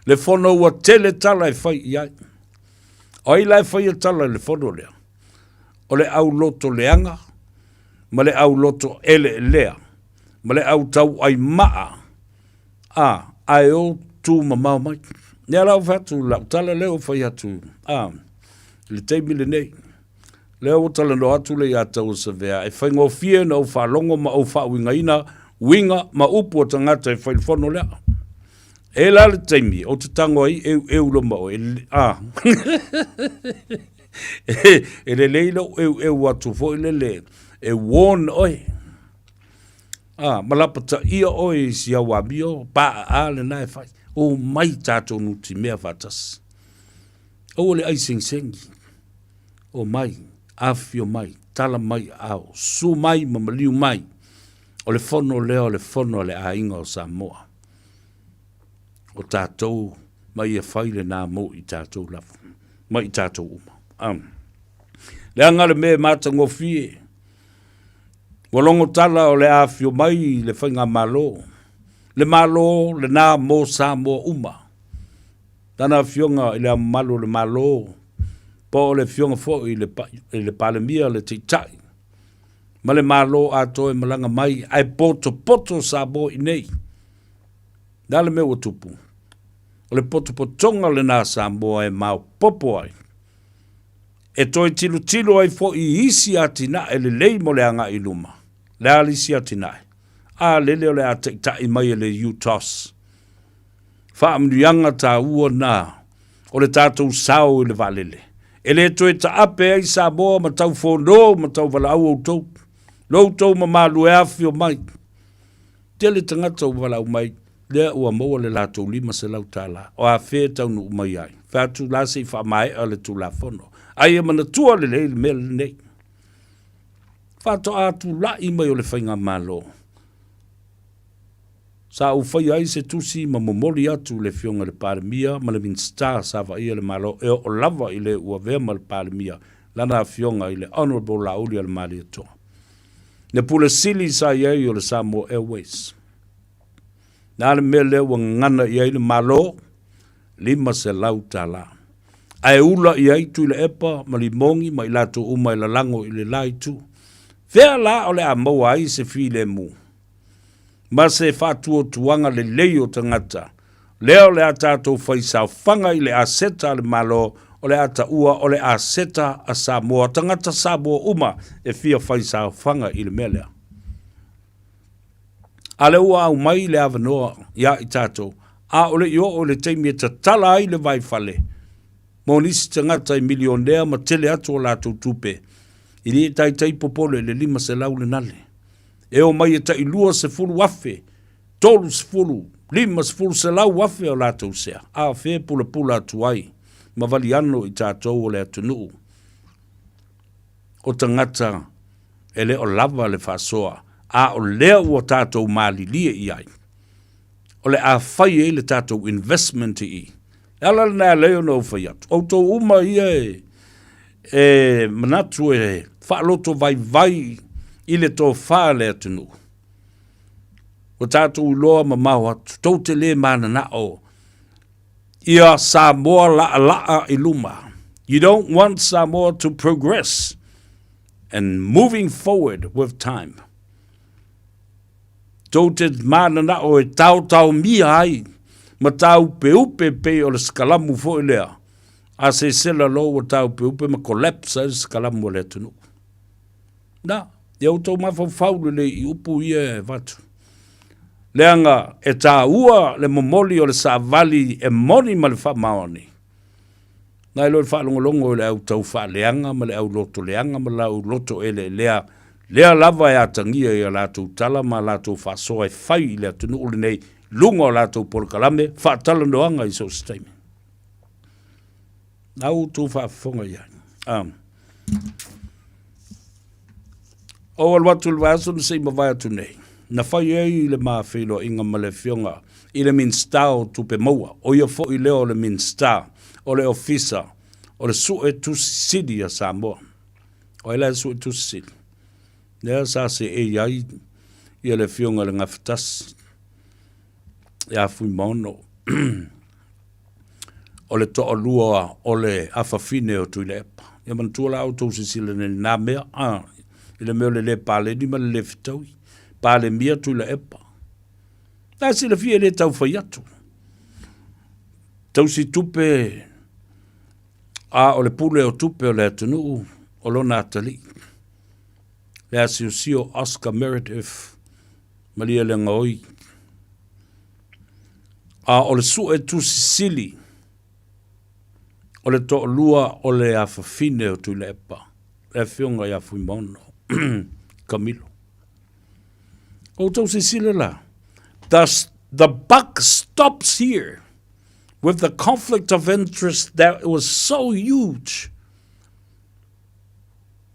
Le fono ua tele tala e fai i ai. O ai la e faia tala i le fono lea? O le au loto leaga ma le au loto eleelea ma le au tauai maa a, ae o tu mamao mai. Lea la ua fai atu lau tala lea ua fai atu, a, i le taimi lenei, lea ua talanoa atu le ia Tauasavea, e faigofie ona ou faalogo ma ou faauigaina uiga ma upu a tagata e fai le fono lea. E la le taimi ou te tago ai eueu loa ma oe, a, e lelei lou eueu atu foi lele e warn oe. A, ma lapataia oe i si au amio paaa lena e fai. Omai tatou nutimea faatasi. Aua le ai segisegiOmai, afifio mai, tala mai aao, susu mai ma maliu mai. O le fono lea o le fono a le aiga o Samoa. O tatou ma ia fai lena mo i tatou lava, ma i tatou uma. Um. Leaga le mea e matagofie, Ua logo tala o le a afio mai le Faigamalo, le Malo lena mo Samoa uma. Lana Afioga i Le Ao Mamalu o le Malo, po o le Afioga foi i le, i le Palemia, le Taitai, ma le Malo atoa e malaga mai ae potopoto Samoa i inei. Le a le mea ua tupu? O le potopotoga lena a Samoa e maopoopo ai. E toe tilotilo ai foi i isi atinae lelei mo le agai i luma. Le a le isi atinae? A lele o le a taitai mai e le UTOS. Faamanuiaga taua na o le tatou sao i le vaalele. E le toe taape ai Samoa ma tau fono ma tau valaau outou. Lo outou mamalu e afifio mai. Tele tagata ua valaau mai, lea ua maua le latou $500. O afea e taunuu mai ai? Fai atu la se i faamaea le Tulafono. A ia manatua lelei le mea lenei. Faatoa tulai mai o le Faigamalo, sa ou faia ai se tusi ma momoli atu i le Afioga i le Palemia ma le Minisita sa vaaia le Malo e oo lava i le ua avea ma le Palemia, lana Afioga i le Honourable Laauli Alemalietoa. Le Pule Sili sa i ai o le Samoa Airways. Le a le mea lea ua gagana i ai le Malo? $500. Ae ula i ai Tuilaepa ma Limogi ma i latou uma e lalago i le la itu. Fea la o le a maua ai se filemu ma se faatuatuaga lelei o tagata lea o le a tatou fai saofaga i le aseta a le Malo o le a taua o le aseta a Samoa, tagata Samoa uma e fia fai saofaga i le mea lea. A lea ua aumai le avanoa iā i tatou, a o le i oo i le taimi e tatala ai le vaifale mo nisi tagata i milionea ma tele atu a latou tupe, e le taitai popole i le 500 lenale. E omai e tai 20,000, 30, 50, 100,000 o latou sea, a o fea e pulapula atu ai ma valiano i tatou o le atunuu o tagata e le o lava le faasoa, a o lea ua tatou malilie i ai, o le a fai ai le tatou investment i i. Le ala lena e ala ai ona ou fai atu, outou uma ia e, e manatu e faaloto vaivai i le tofa a le atunuu, ua tatou iloa mamao atu, tou te le mananao ia Samoa laalaa i luma. You don't want Samoa to progress and moving forward with time. Tou te mananao e taotaomia ai ma tāupeupe pei o le sekalamu foi lea, a sesela loa ua tāupeupe ma collapse ai le sekalamu a le atunuu. Na, ia outou mafaufau lelei i upu ia e avatu. Leaga e tāua le momoli o le savali e moni ma le faamaoni. Nai lo le faalogologo i le au tau faaleaga ma le au loto leaga ma le au loto eleelea, lea lava e atagia i a latou tala ma a latou faasoa e fai i le atunuu lenei luga o latou polokalame faatalanoaga i so o se taimi. Na outou faafofoga i ai. Um. Ou alu atu i le vaiaso na se i mavae atu nei, na fai ai le ma feiloaiga ma le Afioga i le Minisita o Tupe Maua, o ia foi lea o le Minisita o le Ofisa o le Sue Tusi Sili a Samoa. O ai la e Sue Tusi Sili? Lea sa seei ai ia le Afioga i le Gafatasi ia Fuimaono. o le toalua o le afafine o Tuilaepa. Ia manatua la outou silasila nei i lena mea, a, i le mea o le le paleni ma le le fetaui. Palemia Tuilaepa. La e silafia e le tau fai atu. Tausi tupe a o le pule o tupe o le atunuu o lona atalii. Le asiosio Oscar Meredith Malielegaoi. A o le sue tusi sili o le toalua o le afafine o Tuilaepa, le afioga ia Fuimaono Camilo. Outou silasila la, the, the buck stops here with the conflict of interest that was so huge.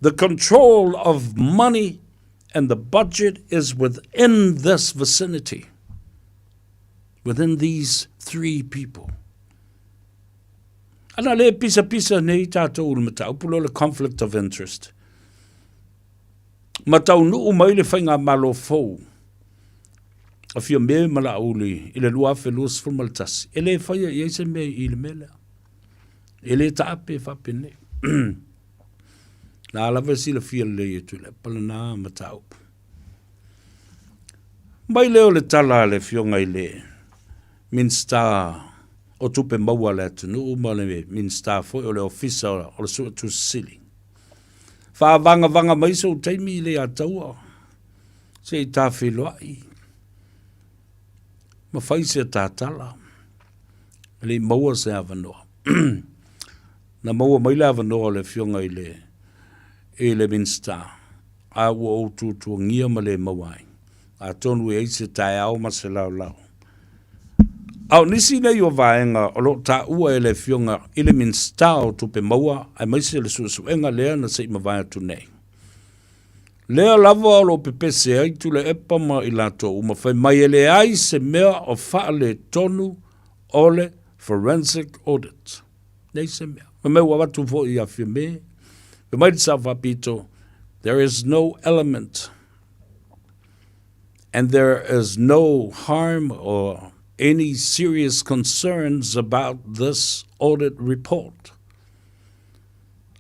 The control of money and the budget is within this vicinity, within these three people. Ana le pisapisa nei tātou le mataupu lea o le conflict of interest. Ma taunuu mai le faigamalo fou a Fiame ma Laauli i le 2021, e le faia i ai se mea i le mea lea. E le taape faapenei. La lava e silafia lelei e Tuilaepa lena mataupu. Mai lea o le tala a le Afioga i le Minisita o Tupe Maua a le atunuu ma le Minisita foi o le Ofisa o le Suetusi Sili. Faavagavaga mai sou taimi i Leiataua se i tafeiloai ma fai se tatala e le i maua se avanoa. Na maua mai le avanoa o le Afioga i le i le Minisita, a ua ou tuatuagia ma le maua ai. Atonu e i ai se taeao ma se laolao. A o nisi nei o vaega o lo o taua e le Afioga i le Minisita o Tupe Maua aemaise le suesuega lea na se i mavae atu nei. Lea lava o lo o pepese ai Tuilaepa ma i latou uma fai mai e leai se mea o faaletonu o le forensic audit. Leai se mea. Fai mai ua avatu foi ia Fiame. Fai mai le Sao Faapito, there is no element and there is no harm or any serious concerns about this audit report.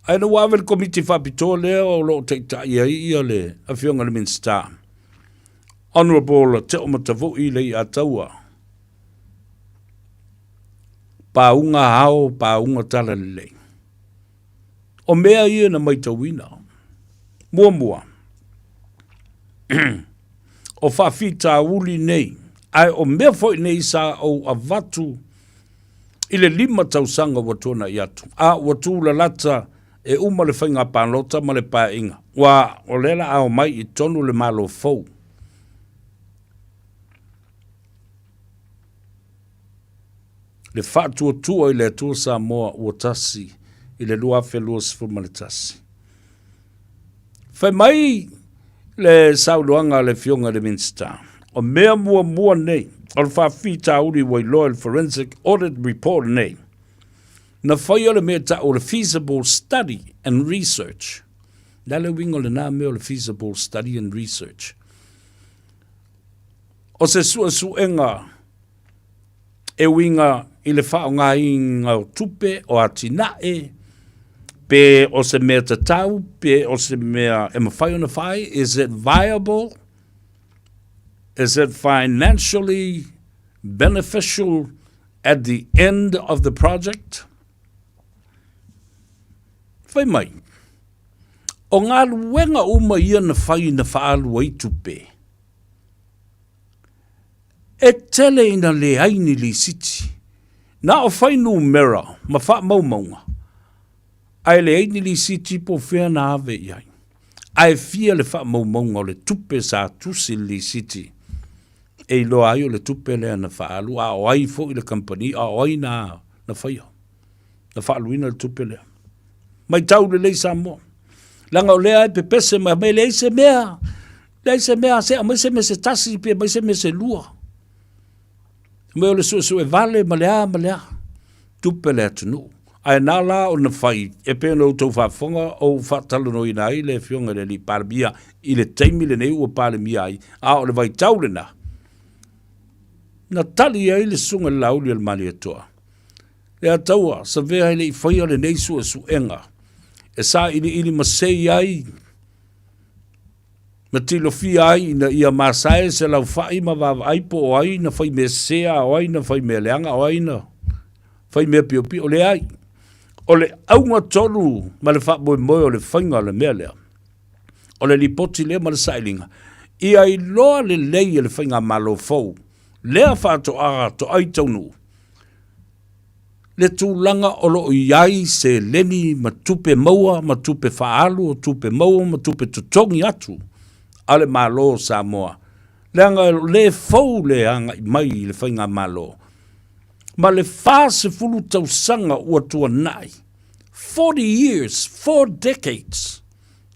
Ae na ua ave le komiti faapitoa lea o lo o taitai ai ia le afioga i le Minisita, Honourable Teo Matavui Leiataua, Pāuga ao, pāuga talalelei. O mea ia na maitauina. Muamua, o faafitauli nei, ae o mea foi nei sa ou avatu i le 5 tausaga ua tuanai atu, a ua tūlalata e uma le faiga palota ma le paeaiga, ua o lea la a omai i totonu le Malo fou. Le Faatuatua i le Atua Samoa ua tasi i le 2021. Fai mai le saunoaga a le Afioga i le Minisita, o mea muamua nei o le faafitauli ua iloa i le Forensic Audit Report nei, na faia le mea e tau o le Feasible Study and Research. Le a le uiga o lena mea o le Feasible Study and Research? O se suesuega e uiga i le faaaogaina o tupe o atinae. Pe o se mea tatau, pe o se mea e mafai ona fai, is it viable? Is it financially beneficial at the end of the project? Fai mai, o galuega uma ia na fai na faaalu ai tupe, e tele ina leai ni lisiti. Na o fuainumera ma faamaumauga, ae leai ni lisiti po o fea na ave i ai. Ae fia le faamaumauga o le tupe sa tusi i le lisiti e iloa ai o le tupe lea na faaalu, a o ai foi le kamupani, a o ai na na faia, na faaaluina le tupe lea. Maitau lelei Samoa. Leaga o lea e pepese mai, mai leai se mea, leai se mea, se aumai se mea se tasi pe aumai se mea se lua. Mai o le suesue vale ma le a ma le a. Tupe le atunuu. Ae na la ona fai, e pei ona outou faafofoga, ou faatalanoaina ai le Afioga i le Alii Palemia i le taimi lenei ua Palemia ai, a o le vaitau lena, na tali ai le Susuga i le Laauli a le Malietoa, Le Ataua, Savea e le i faia lenei suesuega e sailiili masei ai ma tilofia ai ina ia masae se laufai ma vaavaai po o ai na fai mea sese a o ai na fai mea leaga o ai na fai mea piopio. Leai. O le auga tonu ma le faamoemoe o le faiga o le mea lea, o le lipoti lea ma le sailiga, ia iloa lelei e le faigamalo fou lea faatoa toai taunuu le tulaga o lo o i ai seleni ma tupe maua ma tupe faaalu o tupe maua ma tupe totogi atu a le Malo o Samoa, leaga o le fou le agai mai i le faigamalo ma le 40 tausaga ua tuanai, 40 years, four decades,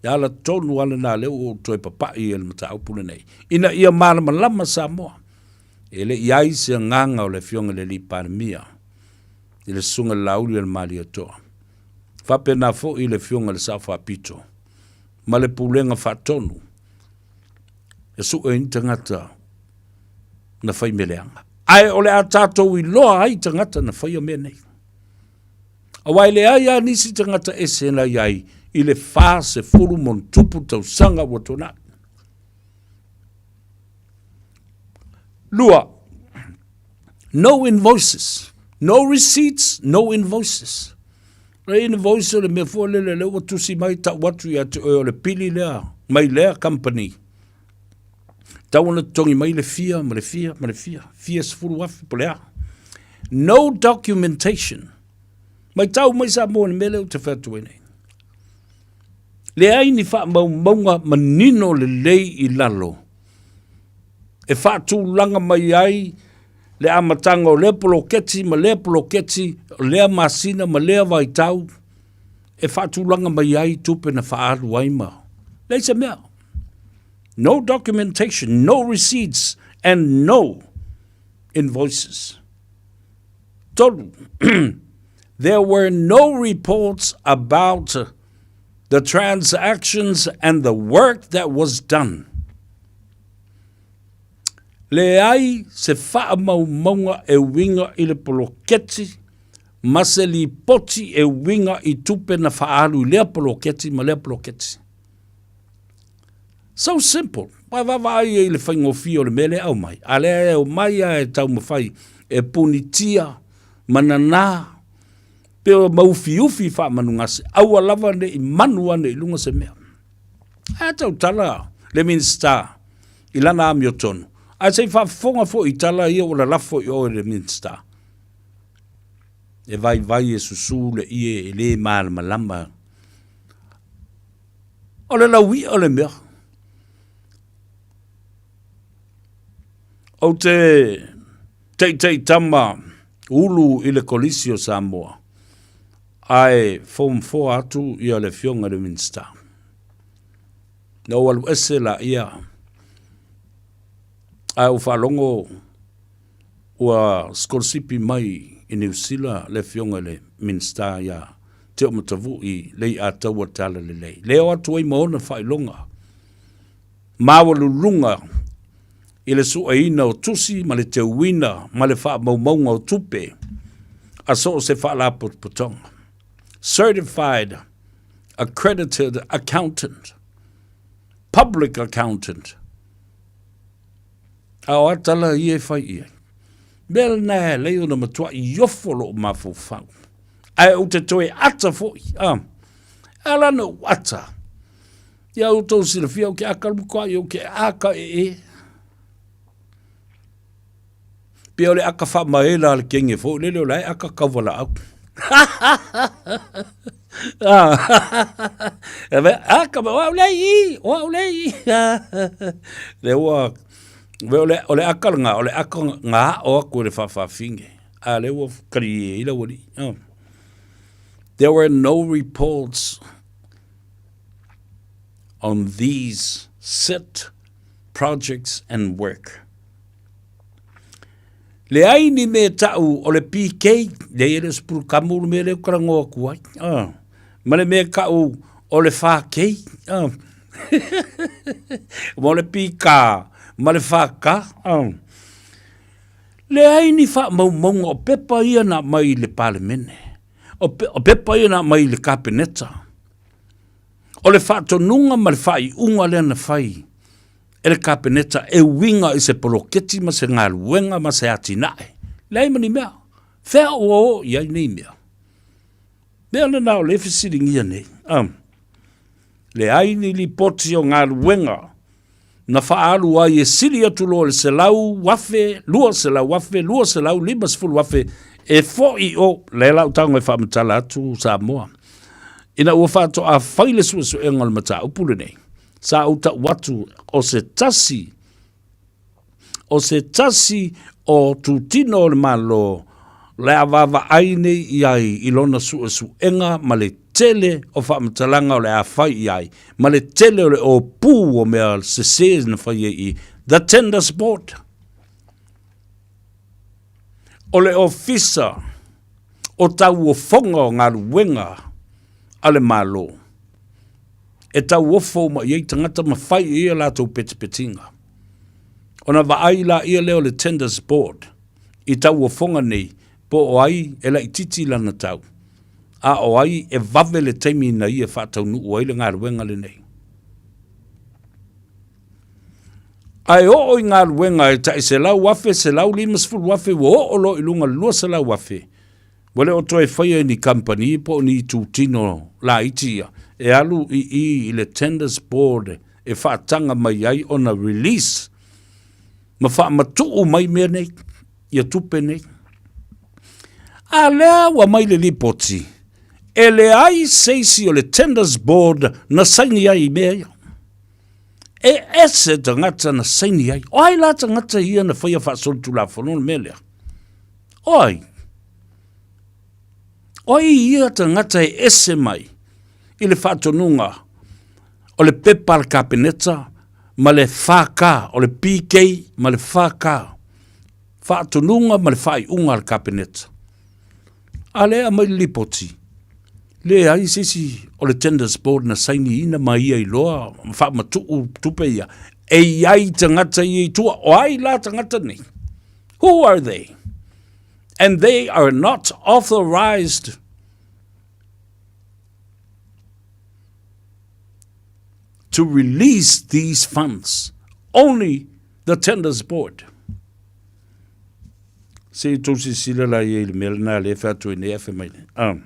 le ala tonu lava lena lea ua ou toe papai ai i le mataupu lenei, ina ia malamalama Samoa. E le i ai se agaga o le Afioga i le Alii Palemia i le Susuga i le Laauli a le Malietoa, faapena foi le Afioga i le Sao Faapito ma le Pulega Faatonu e sue ai ni tagata na fai mea leaga. Ae o le a tatou iloa ai tagata na faia mea nei. Aua e leai lava nisi tagata ese na i ai i le 40 ma ona tupu tausaga ua tuanai. Lua, no invoices, no receipts, no invoices. O le invoice o le mea foi lele lea ua tusi mai tau atu ia te oe o le pili lea mai lea company. Tau ona totogi mai le fia ma le fia ma le fia, fia 10,000 po o le a. No documentation. Maitau mai Samoa i le mea lea ou te fai atu ai nei. Leai ni faamaumauga manino lelei i lalo e faatulaga mai ai le amataga o lea poloketi ma lea poloketi, o lea masina ma lea vaitau e faatulaga mai ai tupe na faaalu ai ma leai se mea. No documentation, no receipts and no invoices. Tolu, there were no reports about the transactions and the work that was done. Leai se faamaumauga e uiga i le poloketi ma se lipoti e uiga i tupe na faaalu i lea poloketi ma lea poloketi. So simple. Ua vaavaai ai i le faigofie o le mea lea e aumai, a lea e omai lava e taumafai e punitia ma nanā pe o maufiufi faamanugase, aua lava ne i manu ane i luga se mea. Ae a tautala le Minisita i lana amiotonu, ae se i faafofoga foi i tala ia ua lalafo i o e le Minisita. E vaivai e susu le ie e le malamalama. O le lauia o le mea. Ou te teiteitama ulu i le Kolisi o Samoa, ae Form 4 atu ia le Afioga i le Minisita. Na ou alu ese laia, ae ou faalogo ua sikolasipi mai i Niu Sila le Afioga i le Minisita ia Teomatavui Leiataua Talalelei. Lea o atu ai ma ona faailoga maualuluga i le sueina o tusi ma le teuina ma le faamaumauga o tupe a so o se faalapotopotoga. Certified. Accredited Accountant, Public Accountant. A o a tala ia e fai i ai. Mea lena e alai ona matuai iofo lou mafaufau. Ae ou te toe ata foi. Ah. Ala na ou ata. Ia outou silafia ou te aka le matuai ou te aka e e. Pei o le aka faamaela a le kenge foi lele o la e aka kauvalaau. E mea, aka mai, o au lea i i, o au lea i i. Le ua, ve o le, o le aka lena, o le aka na aʻo atu e le faafafine, a lea ua kali ai le aualii. Oh. There were no reports on these set projects and work. Leai ni mea ta'u o le PK, leai e le o se pulukamu le mea lea ou talanoa atu ai. Ah. Ma le mea ta'u o le 4K. Ah. Ma o le PK ma le 4K. Ah. Leai ni faamaumauga o pepa ia na aumai i le Palemene. O, pe, o pepa ia na aumai i le Kapeneta. O le faatonuga ma le faaiuga lea na fai e le Kapeneta e uiga i se poloketi ma se galuega ma se atinae. Leai ma ni mea. Fea ua oo i ai nei mea? Mea lena o lea e fesiligia nei. Um, leai ni lipoti o galuega na faaalu ai e sili atu loa i le 100,000, 200,000, 250,000 e fo'i o, lea la ou tago e faamatala atu Samoa. Ina ua faatoa fai le suesuega o le mataupu lenei, sa ou tau atu o se tasi o se tasi o tutino o le Malo le a vaavaai nei i ai i lona suesuega ma le tele o faamatalaga o le a fai i ai ma le tele o le ōpū o mea sese na fai ai i The Tenders Board. O le Ofisa o Tauofoga o Galuega a le Malo e tauofo uma i ai tagata ma fai i ai a latou petipetiga. Ona vaai laia lea o le Tenders Board i tauofoga nei po o ai e laitiiti lana tau, a o ai e vave le taimi ina ia faataunuu ai le galuega lenei. Ae oo i galuega e tai 100,000, 150,000 ua oo loa i luga i le 200,000, Ua le o toe faia e ni kamupani po o ni itutino laiti ia e alu i i i le Tenders Board e faataga mai ai ona release ma faamatuu mai mea nei, ia tupe nei. A lea ua mai le lipoti, e leai se isi o le Tenders Board na saini ai i mea ia. E ese tagata na saini ai. O ai la tagata ia na faia faasolitulafono le mea lea? O ai? O ai ia tagata e ese mai i le faatonuga o le pepa a le Kapeneta ma le 4K, o le PK ma le 4K, faatonuga ma le faaiuga a le Kapeneta. A lea e aumai le lipoti, leai se isi o le Tenders Board na sainiina ma ia iloa ma faamatuu tupe ia. E i ai tagata ia i tua, o ai la tagata nei? Who are they? And they are not authorized to release these funds. Only the tenders board. Se i tou silasila la i ai i le mea lena lea e fai atu ai nei ae fai mai nei. Um.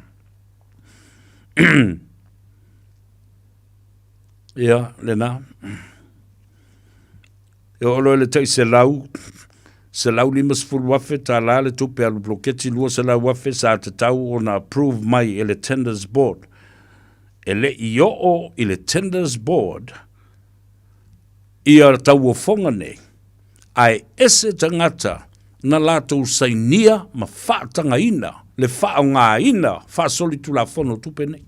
Ia, lena. E oo loa i le tai 100, $150,000 le tupe alu poloketi, $200,000 sa tatau ona approve mai e le Tenders Board. E le i oo i le Tenders Board ia tauofoga nei, ae ese tagata na latou sainia ma faatagaina le faaaogaina faasolitulafono o tupe nei.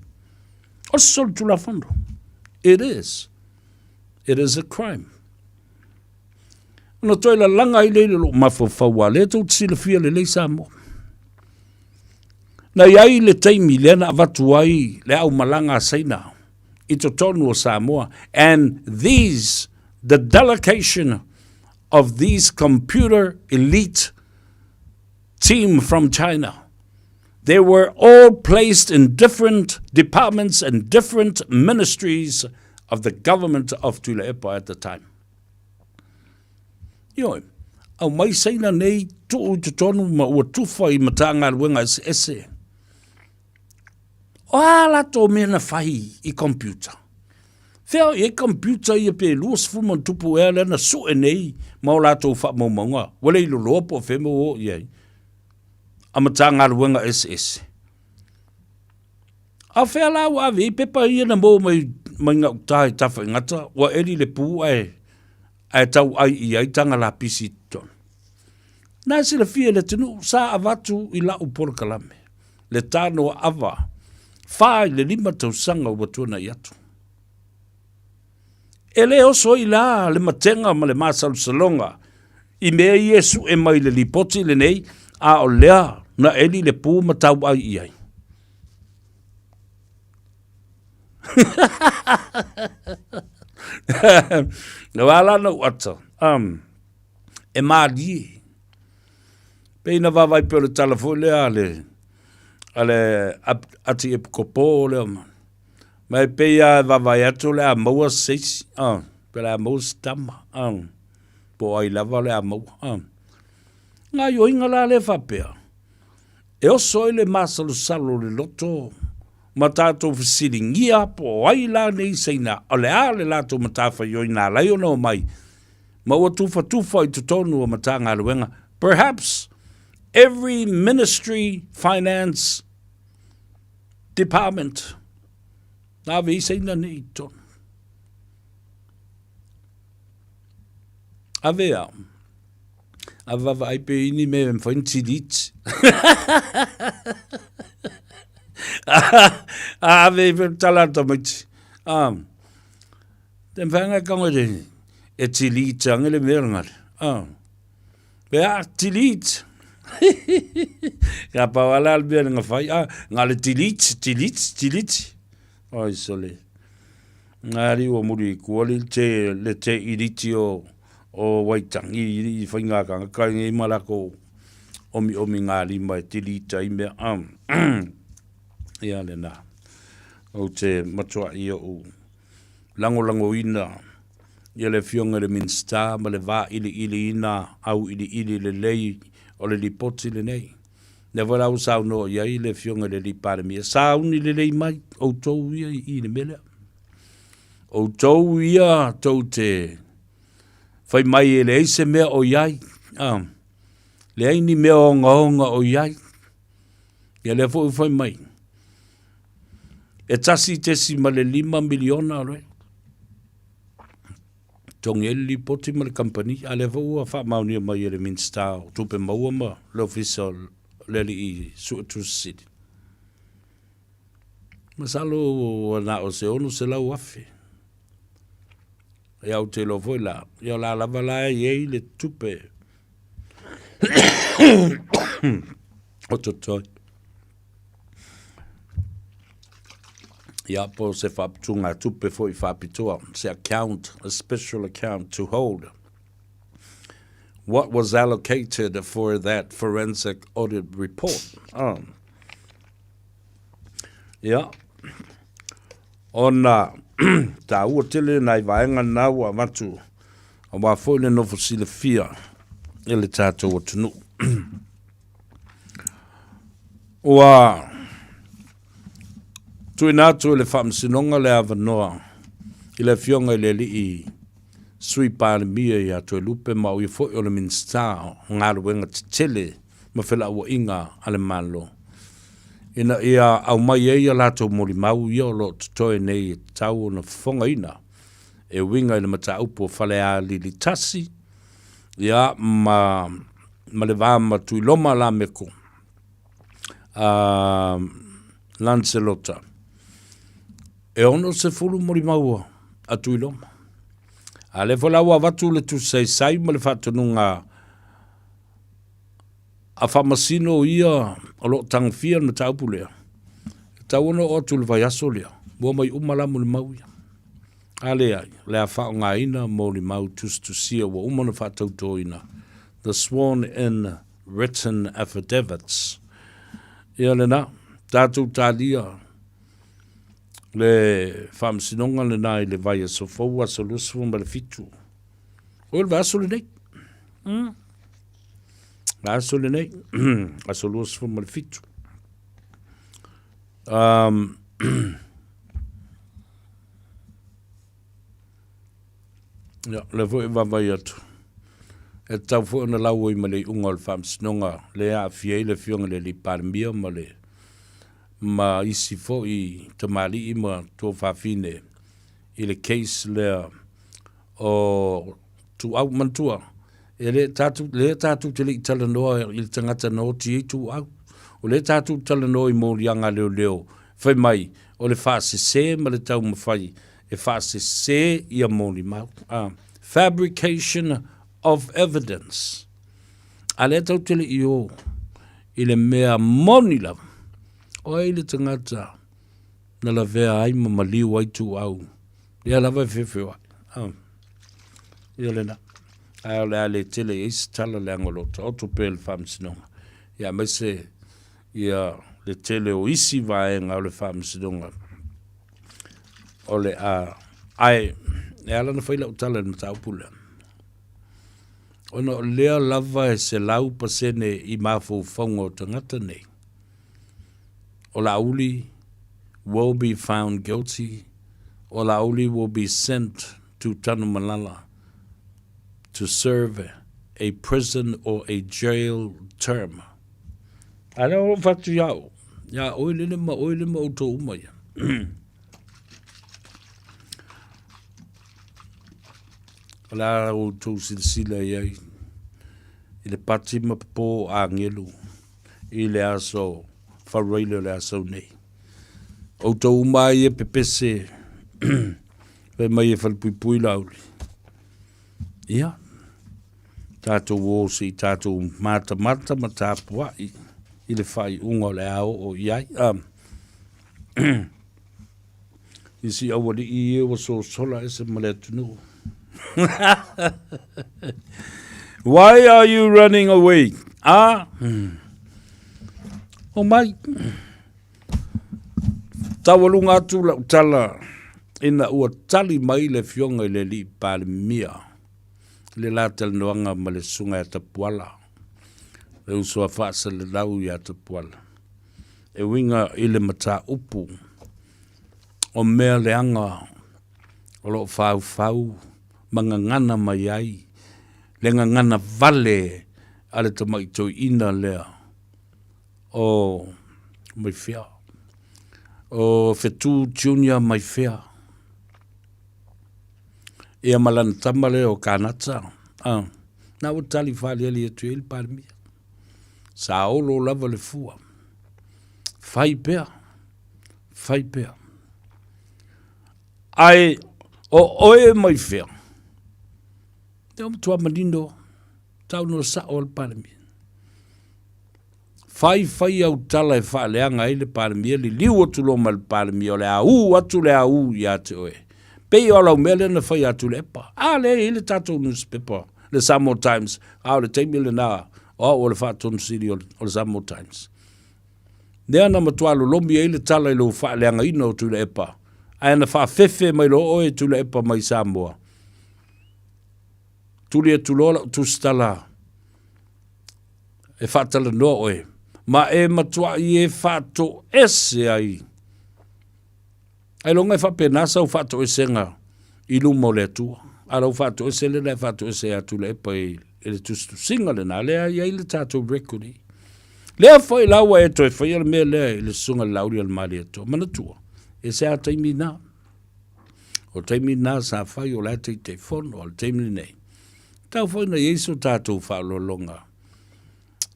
O se solitulafono. It is. It is a crime. Ona toe lalaga ai lea i lou mafaufau a lea tou te silafia lelei Samoa. Na i ai le taimi lea na avatu ai le aumalaga a Saina i totonu o Samoa and these the delegation of these computer elite team from China. They were all placed in different departments and different ministries of the government of Tuilaepa at the time. Ioe, aumai Saina nei tuu i totonu ma ua tufa i Matagaluega eseese. O a latou mea na fai i computer? Fea o i ai computer ia pe 20 ma tupu ea lea na sue nei ma o latou faamaumauga? Ua le iloloa po o fea mea ua oo i ai a Matagaluega eseese. A o fea la ua ave i ai pepa ia na maua mai, mai gauta i Tafaigata, ua eli le pu ae, ae tauai i ai taga lapisi i totonu. Na e silafia e le atunuu, sa avatu i lau polokalame, le tanoa ava, 4 i le 5 tausaga ua tuanai atu. E le oso ai la le matega ma le masalosaloga i mea ia e sue mai i le lipoti lenei, a o lea na eli le pu ma tauai i ai. Ua ala ona ou ata, e malie. Pei na vaavaai pea o le tala foi lea a le, a le Ati Epikopo lea ma. Ma e pei lava e vaavaai atu o le a maua se isi, pe o le a maua se tama, po o ai lava o le a maua. Gaoioiga la lea faapea, e oso ai le masalosalo o le loto ma tatou fesiligia po o ai la nei Saina, o le a le latou matafaioi na ala ai ona omai ma ua tufatufa i totonu o Matagaluega, perhaps every ministry finance department na ave ai Saina nei i totonu. Ave a. A vaavaai pe i ni mea e mafai ona delete. A ave i tala a tamaiti. A. Te mafai anga e kago e delete ange le mea ngale. A. Pe a delete. Ka pau ala le mea nga fai. A, nga le delete, delete, delete. Oi sole. Ngā ali ua muri i kua le te, le te iriti o, o Waitangi i whaingākanga kai ngei ma lako omi omi ngā lima e delete ai mea. Ia le nā. Ou te matua i ou langolangoina ia le afioga i le Minisita ma le vailiiliina auiliili lelei o le lipoti lenei. Lea foi la ua saunoa i ai le afioga i le alii Palemia, sauni lelei mai outou ia i i le mea lea. Outou ia tou te fai mai e leai se mea o i ai, ah, leai ni mea ogaoga o i ai. Ia lea foi ua fai mai, e 1.5 miliona loe. Togi ai le lipoti ma le kamupani, a lea foi ua faamaonia mai e le Minisita o Tupe Maua ma le Ofisa o le Alii Suetusi Sili. Masalo ua na o se 600,000. Ia ou te iloa foi la, ia o la lava la e i ai le tupe o totoe. Ia, po o se faaputuga tupe foi faapitoa, se account, a special account to hold what was allocated for that forensic audit report. Oh. Ia, ona tāua tele nai vaega na ua avatu, aua foi le nofo silafia e le tātou atunuu. Ua tuuina atu e le Faamasinoga le avanoa i le Afioga i le Alii Sui Palemia ia Toelupe ma o ia foi o le Minisita o Galuega Tetele ma Felauaiga a le Malo ina ia aumai ai a latou molimau ia o lo o totoe nei e tatau ona fofogaina e uiga i le mataupu o Falealili 1 ia ma ma le va ma Tuiloma Lameko a Lancelota. E 60 molimau a Tuiloma. A lea foi la ua avatu le tusisaisai ma le faatonuga a faamasino ia o lo o tagofia le mataupu lea, e tatau ona oo atu i le vaiaso lea, ua omai uma la molimau ia. A leai, o le a faaaogaina molimau tusitusia ua uma ona faatautoina, the sworn in written affidavits. Ia lena, tatou talia le faamasinoga lena i le vaiaso fou aso 27. O le vaiaso lenei. Vaiaso lenei, aso 27. Ia, o lea foi e vaavaai atu, e tatau foi ona lau ai ma le iuga o le Faamasinoga lea e aafia ai le Afioga i le Alii Palemia ma le ma isi foi tamalii ma tuafafine i le case lea o Tuau. Manatua, e le tatou, lea tatou te le i talanoa i le tagata na oti ai Tuau. O lea tatou te talanoa i moliaga a leoleo fai mai o le faasese ma le taumafai e faasese ia molimau. A, fabrication of evidence. A lea tatou te le i o i le mea moni lava, o ai le tagata na lavea ai ma maliu ai Tuau, lea lava e feofeoai. A, ia lena. Ae o le a le tele i ai se tala leaga o lo o taoto pea le Faamasinoga, ia aemaise ia le tele o isi vaega o le Faamasinoga o le a, ae e ala ona fai lau tala i le mataupu lea, ona o lea lava e 100% i mafaufauga o tagata nei, o Laauli will be found guilty, o Laauli will be sent to Tanumalala to serve a prison or a jail term. A lea o fatu ia o, ia oe lele ma oe le ma outou uma ia. O le a outou silasila i ai i le pati ma popo o agelu i le aso Faraile o le aso nei. Outou uma ai e pepese fai mai e falepuipui Laauli. Ia, tatou o se i tatou matamata ma tapuai i le faaiuga o le a oo i ai. Isi aualii e ua sosola ese ma le atunuu. Why are you running away? Ah, o mai. Taualuga atu lau tala ina ua tali mai le Afioga i le Alii Palemia i le la talanoaga ma le Susuga ia Tapuala, le uso a faasalalau ia Tapuala, e uiga i le mataupu o mea leaga o lo o faufau ma gagana mai ai le gagana vale a le tamai toeaina lea o Maifea, o Fetu Junior Maifea, ia ma lana tama lea o Kanata, a, na ua tali faaaliali atu i ai le Palemia. Sa olo lava le fua. Fai pea, fai pea. Ae o oe Maifea, te o matua manino, tau no sao o le Palemia. Fai fai au tala e faaleaga ai le Palemia, liliu atu loa ma le Palemia, o le a ū atu le a ū ia te oe. Pei o lau mea lea na fai atu Tuilaepa. A lea e i ai le tatou newspaper, le Samoa Times, a o le taimi lena, o au o le Faatonu Sili o le Samoa Times. Lea na matua lolomi ai le tala i lou faaleagaina o Tuilaepa, ae na faafefe mai loa oe e Tuilaepa mai Samoa. Tuli atu loa lau tusitala e faatalanoa oe, ma e matuai e faatoese ai. Ailoga e faapena sau faatoesega i luma o le Atua, a lau faatoese lena e faatoese ia Tuilaepa i le tusitusiga lena, lea e i ai le tatou record i. Lea foi la ua e toe faia le mea lea i le Susuga i le Laauli a le Malietoa. Manatua, e se a taimi na. O taimi na sa fai o la e Taitaifono, o le taimi lenei. Tau foi na i ai so tatou faaaloaloga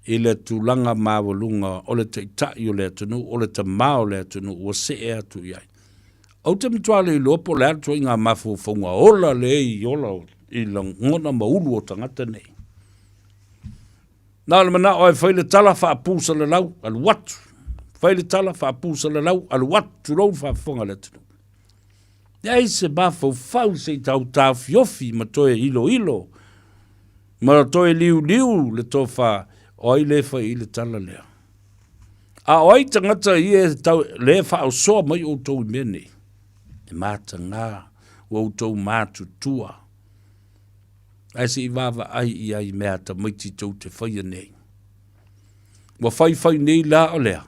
i le tulaga maualuga o le Taitai o le atunuu, o le Tama o le atunuu ua see atu i ai. Ou te matua le iloa po o le a le ituaiga mafaufauga ola lea i ola i lagona ma ulu o tagata nei. Na o le manao e fai le tala faapusalalau, alu atu. Fai le tala faapusalalau, alu atu, tulou le faafofoga a le atunuu. Leai se mafaufau se i tau taofiofi ma toe iloilo ma toe liuliu le tofa o ai le fai i le tala lea. A o ai tagata ia e tau, le faaosoa mai outou i mea nei? E mataga ua outou matutua. Ae se i vaavaai i ai i mea a tamaiti tou te faia nei. Ua faifai nei la o lea.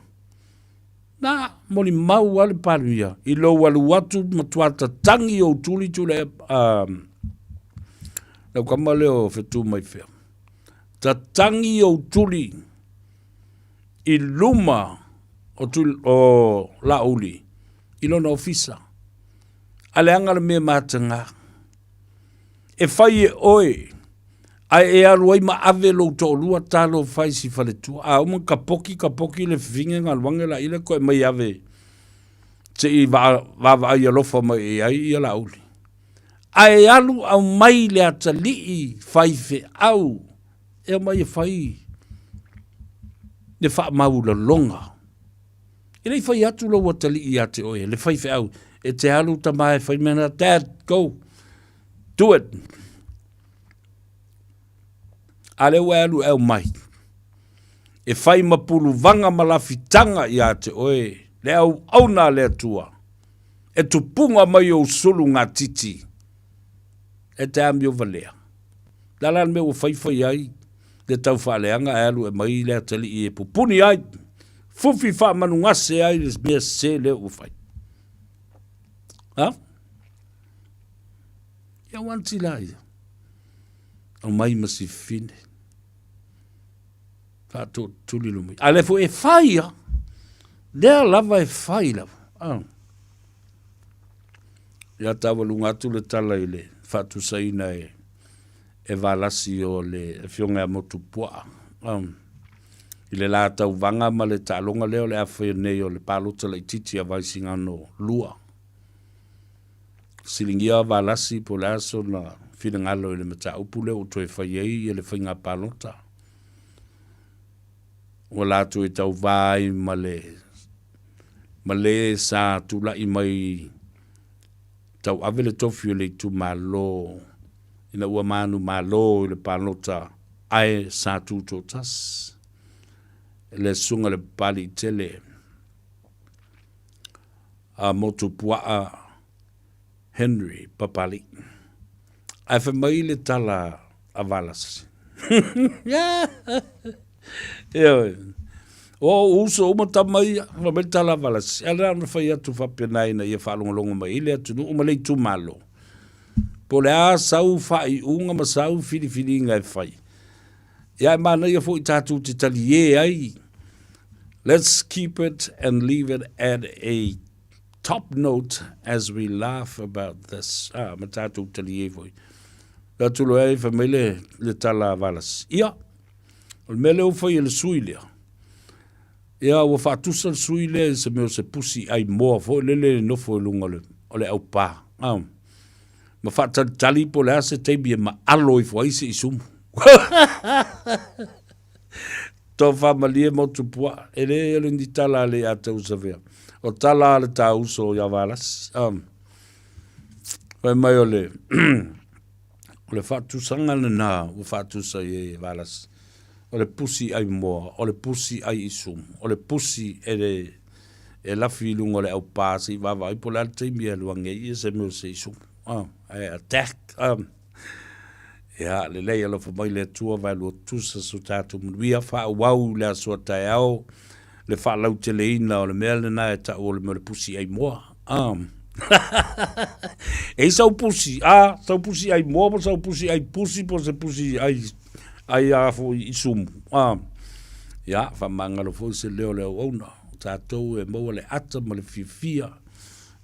Na, molimau lava le Palemia i lou alu atu matua tatangi ou tuli tule lau kama lea o Fetu mai fea. Tatangi ou tuli i luma o, tuli, o Laauli i lona ofisa. A leaga le mea mataga. E fai e oe, ae e alu ai ma ave lou toalua talofa i si faletua. A uma kapoki kapoki le fifine galuange la ile koe mai ave se i vaavaai alofa mai i ai ia Laauli. Ae alu aumai le atalii faifeau e aumai e fai le faamaulaloga. E le i fai atu lou atalii ia te oe, le faifeau, e te alu tama e fai mea na, Dad, go, do it. A lea ua e alu e aumai, e fai ma puluvaga ma lafitaga ia te oe, le auauna a le Atua, e tupuga mai ou sulu gatiti, e te amio valea. Le a la le mea ua faifai ai le taufaaleaga ae alu e mai le atalii e pupuni ai, fufi faamanugase ai le mea sese lea ua fai. Ha? Ia ua anti la ia. Aumai ma si fine. Faatutuli lo mai. A le foi e fai ia. Lea lava e fai lava. Ah. Ia taualuga atu le tala i le faatusaina e e Valasi o le Afioga ia Motupuaa i le la tauvaga ma le taaloga lea o le a faia nei o le palota laitiiti a Vaisigano 2. Fesiligia Valasi po o le a sona finagalo i le mataupu lea ua toe fai ai le faiga palota. Ua latou e tauva ai ma le ma le sa tulai mai tauave le tofi o le itumalo ina ua manumalo i le palota ae sa tutoatasi le susuga i le Papaliitele a Motupuaa Henry Papalii. Ae fai mai le tala a Valasi. Ioe. O ou uso uma tama ia, fai mai le tala a Valasi. Ae na ona fai atu faapena ina ia faalogologo mai ai le atunuu ma le itumalo. Po o le a sau faaiuga ma sau filifiliga e fai. Ia e manaia foi tatou te taliē ai. Let's keep it and leave it at a top note as we laugh about this. Ah, ma tatou taliē foi. Le atu loa ai fai mai le, le tala a Valasi. Ia, o le mea lea ua fai e le sui lea, ia ua faatusa le sui lea i se mea o se pusi ai moa foi lele e nofo i luga o le, o le aupā. Ah, ma faatalitali po o le a se taimi e maalo ifo ai se isumu. Tofa malie Motupuaa, e le o le ni tala a le ia te Usavea, o tala a le tā uso ia Valasi. Um, fai mai o le, o le faatusaga lena ua faatusa i ai e Valasi. O le pusi ai moa, o le pusi ai isumu, o le pusi e le, e lafi i luga o le aupā se i vaavaai po o le a le taimi e alu ane ai ia se mea o se isumu. Ae attack. Ia, lelei alofa mai le Atua vaelua tutusa so tatou manuia, faaauau i le aso a taeao le faalauteleina o le mea lena e tau o le mea o le pusi ai moa. E i sau pusi, a, sau pusi ai moa po sau pusi ai pusi po se pusi ai ai a foi i sumu. A, ia, faamagalo foi se leo o le auauna. O tatou e maua le ata ma le fiafia.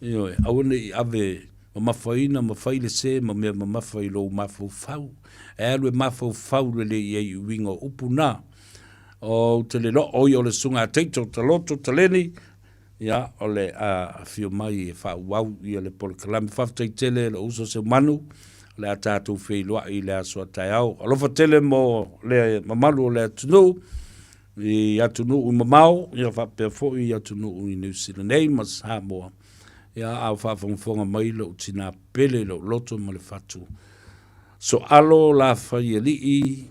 Ioe, aua ne i ave mamafaina ma fai le sē ma mea mamafa i lou mafaufau. E alu e mafaufau lelei i ai i uiga o upu na. Ou te le loo ia o le susuga a Teito Taloto Taleni, ia, o le a afio mai e faaauau ia le polokalame. Faafetai tele e lou uso Seumanu, o le a tatou feiloai i le aso a taeao. Alofa tele mo le mamalu o le atunuu i atunuu mamao, ia faapea foi i atunuu i Niu Sila nei ma Samoa. Ia, a o faafogafoga mai lou tina pele i lou loto ma le fatu soalo Lafaialii.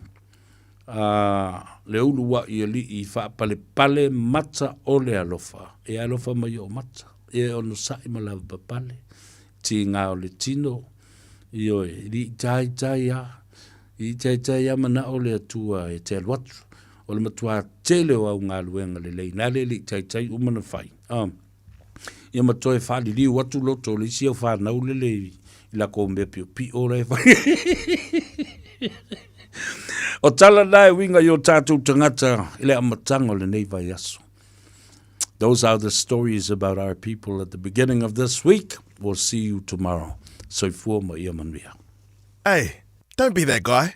A le uluaʻi alii faapalepale mata o le alofa, e alofa mai ou mata, ia e onosai ma lavapapale, tiga o le tino, ioe, e le i taitai lava, e le i taitai lava manao le Atua e te alu atu. O le matua tele o au galuega lelei, na le le i taitai uma ona fai. Ah. Ia ma toe faaliliu atu loto o le isi au fanau lele i lakou mea piopio la e fai. O tala na e uiga i o tatou tagata i le amataga o lenei vaiaso. Those are the stories about our people at the beginning of this week. We'll see you tomorrow. Soifua ma ia manuia. Hey, don't be that guy.